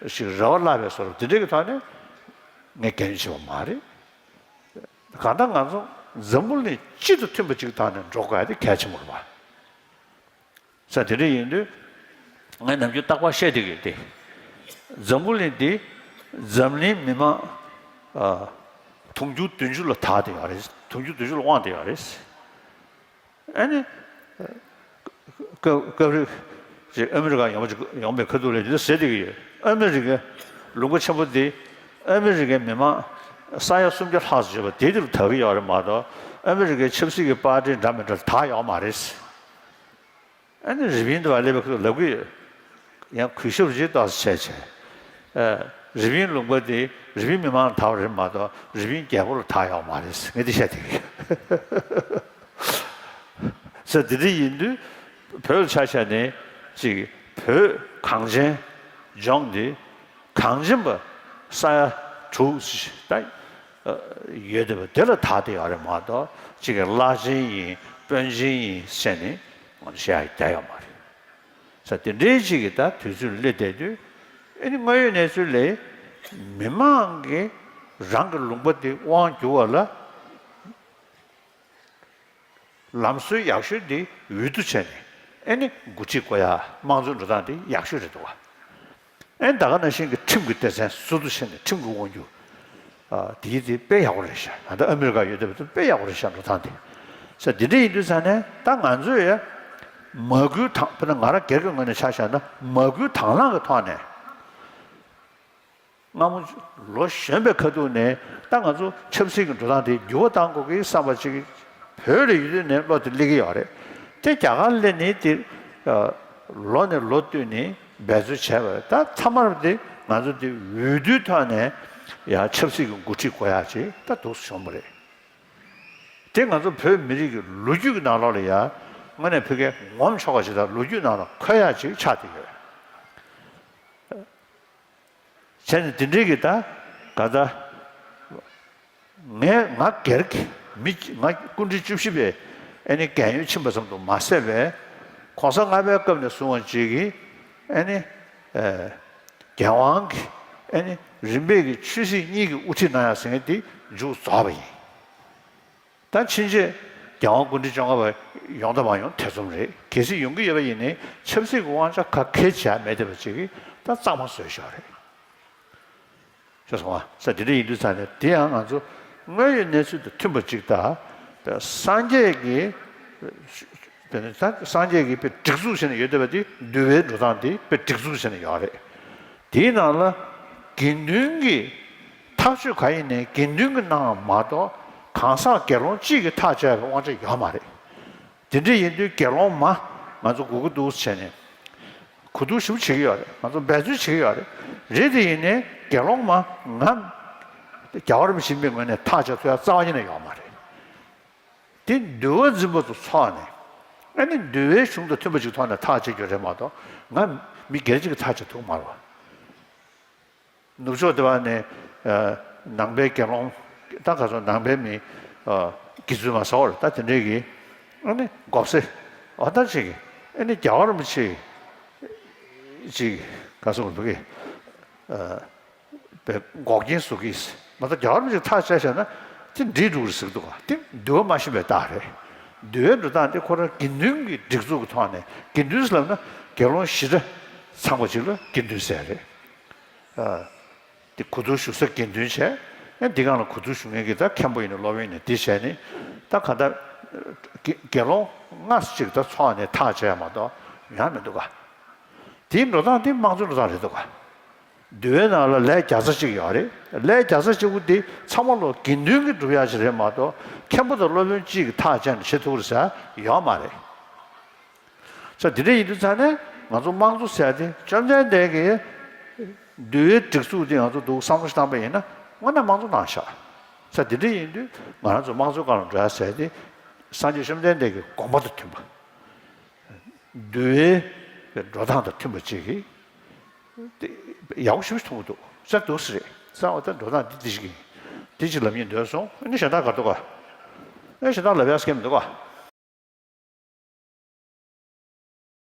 ཞིག་རེ་བ་བརླག་པའི་བཟོ་འདྲ་དེ་འདྲ་གི་ཐོག་ནས་ངས་རྒན་ཡོལ་བྱས་པ་མ་རེད། གང་ལྟར་ང་ཚོ་འཛམ་བུ་གླིང་སྤྱི་དང་མཐུན་པ་ཅིག་ཐོག་ནས་འགྲོ་དགོས་ཡ་དེ་གལ་ཆེན་པོ་རེད་བ། ས་དེ་འདྲ་ཡིན་དུས་ངས་ནམ་རྒྱུན་རྟག་པར་བཤད་བསྡད་ཀྱི་ཡོད་དེ། འཛམ་བུ་གླིང་འདི་འཛམ་གླིང་མི་མང་ཨ་དུང་ཕྱུར་བདུན་ཅུ་ལ་དར་བསྡད་ཡོད་རེད། དུང་ཕྱུར་བདུན་ཅུ་ལ་དབང་བསྡད་ཡོད་རེད། ཨ་ནི། སྐབས་སྐབས་རེ་ཅིག་ཨ་མི་རི་ཀ་ཡོང་བ་ཅིག་ཡོང་པའི་ཁ་ཐུག་ལ་འདི་ཟེར་བསྡད་ཀྱི་ཡོད། ཨ་མི་རི་ཀའི་ལུང་པ་ཆེན་པོ་འདི་ཨ་མི་རི་ཀའི་མི་མང་ས་ཡ་སུམ་བརྒྱ་ལྷག་ཙམ་ཡོད་པ་དེ་དེ་ལ་དར་གྱི་ཡོད་རེད་མ་གཏོགས། ཨ་མི་རི་ཀའི་ཆབ་སྲིད་ཀྱི་པར་ཏི་འདྲ་མི་འདྲ་ལ་དར་ཡོད་མ་རེད། ཨ་ནི་རི་པིན་དུ་བ་སླེབས་པའི་ཁ་ཐུག་ལབ་ཀྱི་ཡོད། ཡང་གུས་ཞབས་ཅིག་ཏོག་ཙམ་བྱས་བྱས། ཨ། རི་པིན་ལུང་པ་འདི་རི་པིན་མི་མང་ལ་དར་བ་རེད་མ་གཏོགས་རི་པིན་རྒྱལ་པོ་ལ་དར་ཡོད་མ་རེད། ངས་འདི་བཤད་བསྡད་ཀྱི་ཡོད། ས་འདི་འདྲ་ཡིན་དུས་བོད་ལ་ཆ་བཞག་ནས་ཅིག་བོད་གངས་ཅན་ལྗོངས་འདི་གངས་ཅན་པ་ས་ཡ་དྲུག་ད་ཡོད་བསྡད་པ་དེ་ལ་དར་བསྡད་ཡོད་རེད་མ་གཏོགས་ཅིག་གི་བླ་ཆེན་ཡིན་དཔོན་ཆེན་ཡིན་ཟེར་ནས་ང་ཚོ་བཤད་ཡ་བསྡད་ཡོད་མ་རེད། ས་དེ་འདྲའི་ཅིག་གི་ད་དུས་ཚོད་སླེབས་བསྡད་དུས་ཨ་ནི་དངོས་ཡོད་གནས་ཚུལ་ལས་མི་མང་གིས་རང་གི་ལུང་པ་དེ་དབང་བསྒྱུར་བ་ལ། ལམ་སྲོལ་ཡག་ཤོས་འདི་འོས་བསྡུ་བྱས་ནས་ཨེ་ནི་འགོ་ཁྲིད་བསྐོ་ཡ་དམངས་གཙོའི་འགྲོ་སྟངས་འདི་ཡག་ཤོས་རེད་འདུག་བ། ཨེ་ནི་ད་ག་ནང་བཞིན་གྱི་ཁྲིམས་ཀྱི་སྡེ་ཚན་སོ་སོ་བྱས་ནས་ཁྲིམས་ཀྱི་དབང་སྒྱུར། ཨ་དེའི་དེ་དཔེ་ཡག་པོ་རེད་ཤག་ད་ལྟ་ཨ་མི་རི་ཀ་ཡོད་བསྡད་པ་དེ་དཔེ་ཡག་པོ་རེད་ཤག་འགྲོ་སྟངས་དེ། ས་འདི་འདྲ་ཡིན་དུས་ས་ནས་ད་ང་ཚོས་ཡ་མ་བསྐུལ་དང་དཔེར་ན་ང་རང་སྒེར་གྱི་ངོས་ནས་ཆ་བཞག་ན་མ་བསྐུལ་དང་བླངས་ཀྱི་ཐོག་ནས། སྔ་མོ་ལོ་གཞོན་པའི་ཁ་ཐུག་ནས་ད་ང་ཚོ་ཆབ་སྲིད་ཀྱི་འགྲོ་སྟངས་དེ་འགྱུར་བ་གཏང་དགོས་ཀྱི་བསམ་པ་ཅིག་བོད་ལ་ཡོད་དུས་ནས་བློ་དེ་སླེབས་ཀྱི་ཡོད་རེད། དེ་རྒྱ་གར་སླེབས་ནས་དེ་ལོ་ནས་ལོ་བསྟུད་ནས་འབད་རྩོལ་བྱས་པ་རེད། ད་མཐའ་མར་དེ་ང་ཚོ་དེ་འོས་བསྡུའི་ཐོག་ནས་ཡང་ཆབ་སྲིད་ཀྱི་འགོ་ཁྲིད་དགོས་ཡག་ཅིག་ད་འདུག་སེ་བྱུང་བ་རེད། དེ་ང་ཚོ་བོད་མི་རིགས་ཀྱི་ལོ་རྒྱུས་ཀྱི་ནང་ལོགས་ལ་ཡང་དངོས་གནས་ཕ་གིའི་ངོམ་ཆོག་པ་ཞིག་དང་ལོ་རྒྱུས་ནང་ལ་འཁོད་ཡག་ཅིག་ཆགས་བསྡད་ཡོད། བྱས་ནས་དེ་འདྲའི་གི་ད་ག་ད་ངས་ང་སྒེར་གྱི་མི་ང་སྐུ་ཕྲེང་བཅུ་བཞི་པའི་ཨ་ནི་རྒན་ཡོལ་ཕྱིན་པ་ཙམ་དུ་མ་ཟད་པའི་གོང་ས་ལྔ་པའི་སྐབས་ནས་བཟུང་བ་ཅིག་གི་ཨ་ནི་ཨེ་རྒྱལ་དབང་གི་ཨ་ནི་རིམ་པས་ཀྱི་ཆོས་སྲིད་གཉིས་ཀྱི་དབུ་ཁྲིད་གནང་ཡག་ཟེར་མཁན་དེ་མཇུག་རྫོགས་པ་ཡིན། ད་ཕྱིན་ཆད་རྒྱལ་དབང་སྐུ་ཕྲེང་བཅོ་ལྔ་པ་ཡོང་དང་མ་ཡོང་ཐེ་ཚོམ་རེད། གལ་སྲིད་ཡོང་གི་ཡོད་པ་ཡིན་ནའི་ཆབ་སྲིད་ཀྱི་དབང་ཆ་ག་གེ་བྱས་མེད་བསྡད་པ་ཅིག་གིས་ད་གཙང་མ་བཟོས་ཤག་རེད། ཤེས་སོང་ང་། ས་དེ་འདྲ་ཡིན་དུས་ཙང་ནས་དེ་ཡང་ང་ཚོ་དངོས་ཡོད་གནས་ཚུལ་དང་མཐུན་པ་ཅིག་དང་། སངས་རྒྱས་ཀྱི་དེ་ནི་ད་སངས་རྒྱས་ཀྱིས་དཔེ་སྒྲིག་འཛུགས་བྱས་ནས་ཡོད་བསྡད་པ་དེ་འདུལ་བའི་འགྲོ་སྟངས་དེ་དཔེ་སྒྲིག་འཛུགས་བྱས་ནས་ཡོད་རེད། དེའི་ནང་ལ་དགེ་འདུན་གྱི་ཐག་གཅོད་ག་ཡིན་ནའི་དགེ་འདུན་གྱིས་གནང་བ་མ་གཏོགས་གང་ཟག་དགེ་སློང་གཅིག་གིས་ཐག་གཅོད་པའི་དབང་ཆ་ཡོད་མ་རེད། དེ་འདྲ་ཡིན་དུས་དགེ་སློང་མ་ང་ཚོ་དགོས་ཀྱི་འདུག་བྱས་ནས་གོ་བསྡུར་ཞིབ་བྱེད་ཀྱི་ཡོད་རེད། ང་ཚོ་འབད་རྩོལ་བྱེད་ཀྱི་ཡོད་རེད། རེད་དེ་ཡིན་ནའི་དགེ་སློང་མ་ང་རྒྱལ་བ་རིན་པོ་ཆེ་ཡིན་པའི་ངོས་ནས་ཐག་གཅོད་ཐུབ་ཡ་རྩ་བ་ཉིད་ནས་ཡོད་མ་རེད། དེ་འདུལ་བ་འཛིན་པ་ཚོ་ཚོགས་ནས་ཨ་ནི་འདུལ་བའི་གཞུང་དང་མཐུན་པ་ཅིག་ཐོག་ནས་ཐག་གཅོད་རྒྱུ་རེད་མ་གཏོགས་ང་མི་སྒེར་གཅིག་གིས་ཐག་གཅོད་ཐུབ་མ་རེད་བ། ནུབ་ཕྱོགས་དེ་བ་ནས་ཨ་ནང་པའི་དགེ་སློང་ད་ག་ཚོད་ནང་པའི་མི་ཨ་དགེ་ཚུལ་མ་ཟེར་བ་རེད། ད་དེ་འདྲའི་གི་ཨ་ནི་མགོ་སེར་ཨ་ད་ཅིག་ཨ་ནི་རྒྱལ་བ་རིན་པོ་ཆེ་ཅིག་ག་ཚོད་བུ་གི་ཨ་པའི་འགོག་རྐྱེན་བཟོ་གི་མ་གཏོགས་རྒྱལ་བ་རིན་པོ་ཆེ་ཐག་བཅད་བཞག་ན་དེ་འགྲིག་འགྲོ་གི་རེད་ཟེར་གི་འདུག་ག་དེ་འདུལ་བ་མ་ཤེས་པའི་རྟགས་རེད། འདུལ་བའི་འགྲོ་སྟངས་དེ་ཁོ་རང་དགེ་འདུན་གྱི་སྒྲིག་འཛུགས་ཀྱི་ཐོག་ནས་དགེ་འདུན་ཟེར་ལབ་ན་དགེ་སློང་བཞི་སྒྲ་ཚང་བ་ཅིག་ལ་དགེ་འདུན་ཟེར་རེད། ཨ་དེ་གོ་བསྡུར་ཞུ་ས་དགེ་འདུན་བྱས། ཨ་འདི་སྒང་ལ་གོ་བསྡུར་ཞུ་མཁན་གྱི་ད་མཁན་པོ་ཡིན་ན་སློབ་དཔོན་ཡིན་ན་འདི་བྱས་ནས་ད་ག་ད་དགེ་དགེ་སློང་ལྔ་ཅིག་ད་ཚོགས་ནས་ཐག་བཅད་ཡ་མ་གཏོགས་ཡང་མི་འདུག་ག་དེའི་འགྲོ་སྟངས་དེ་དམངས་གཙོའི་འགྲོ་སྟངས་རེད་འདུག་ག་འདུལ་བའི་ནང་ལ་ལས་བརྒྱ་རྩ་གཅིག་ཡོད་རེད། ལས་བརྒྱ་རྩ་གཅིག་པོ་འདི་ཚང་མ་ལོ་དགེ་འདུན་གྱིས་སྒྲུབ་ཡག་ཅིག་རེད་མ་གཏོགས། མཁན་པོ་དང་སློབ་དཔོན་གཅིག་གིས་ཐག་བཅད་ནས་བྱེད་ཐུབ་རེད་ཟེར་ཡོད་མ་རེད། ས་འདི་འདྲ་ཡིན་དུས་ཙང་ནས་ང་ཚོ་དམངས་གཙོ་ཟེར་དེ་བཅོམ་ལྡན་འདས་ཀྱིས་འདུལ་བའི་སྒྲིག་འཛུགས་འདི་ང་ཚོ་འདུག་བསམ་བློ་ཞིག་བཏང་པ་ཡིན་ན་དངོས་གནས་དམངས་གཙོ་གནང་ཤག་ས་འདི་འདྲ་ཡིན་དུས་ང་རང་ཚོ་དམངས་གཙོའི་སྒང་ལ་འགྲོ་ཡག་ཟེར་དེ་སངས་རྒྱས་བཅོམ་ལྡན་འདས་ཀྱི་དགོངས་པ་དང་མཐུན་པ། འདུལ་བའི་འགྲོ་སྟངས་དང་མཐུན་པ་ཅིག་གིས་དེ་ཡག་པོ་ཞེ་པོ་ཅིག་མཐོང་གི་འདུག་ས་འདུག་སེ་རེད། ས་འོ་ད་འགྲོ་སྟངས་འདི་འདི་ཞིག་ཡིན། འདི་ཅིག་ལབ་སྙིང་འདོད་སོང་། ཨ་ནི་གཞན་དག་ག་རེ་འདུག་ག་ཨ་གཞན་དག་ལབ་ཡག་སྐད་མི་འདུག་ག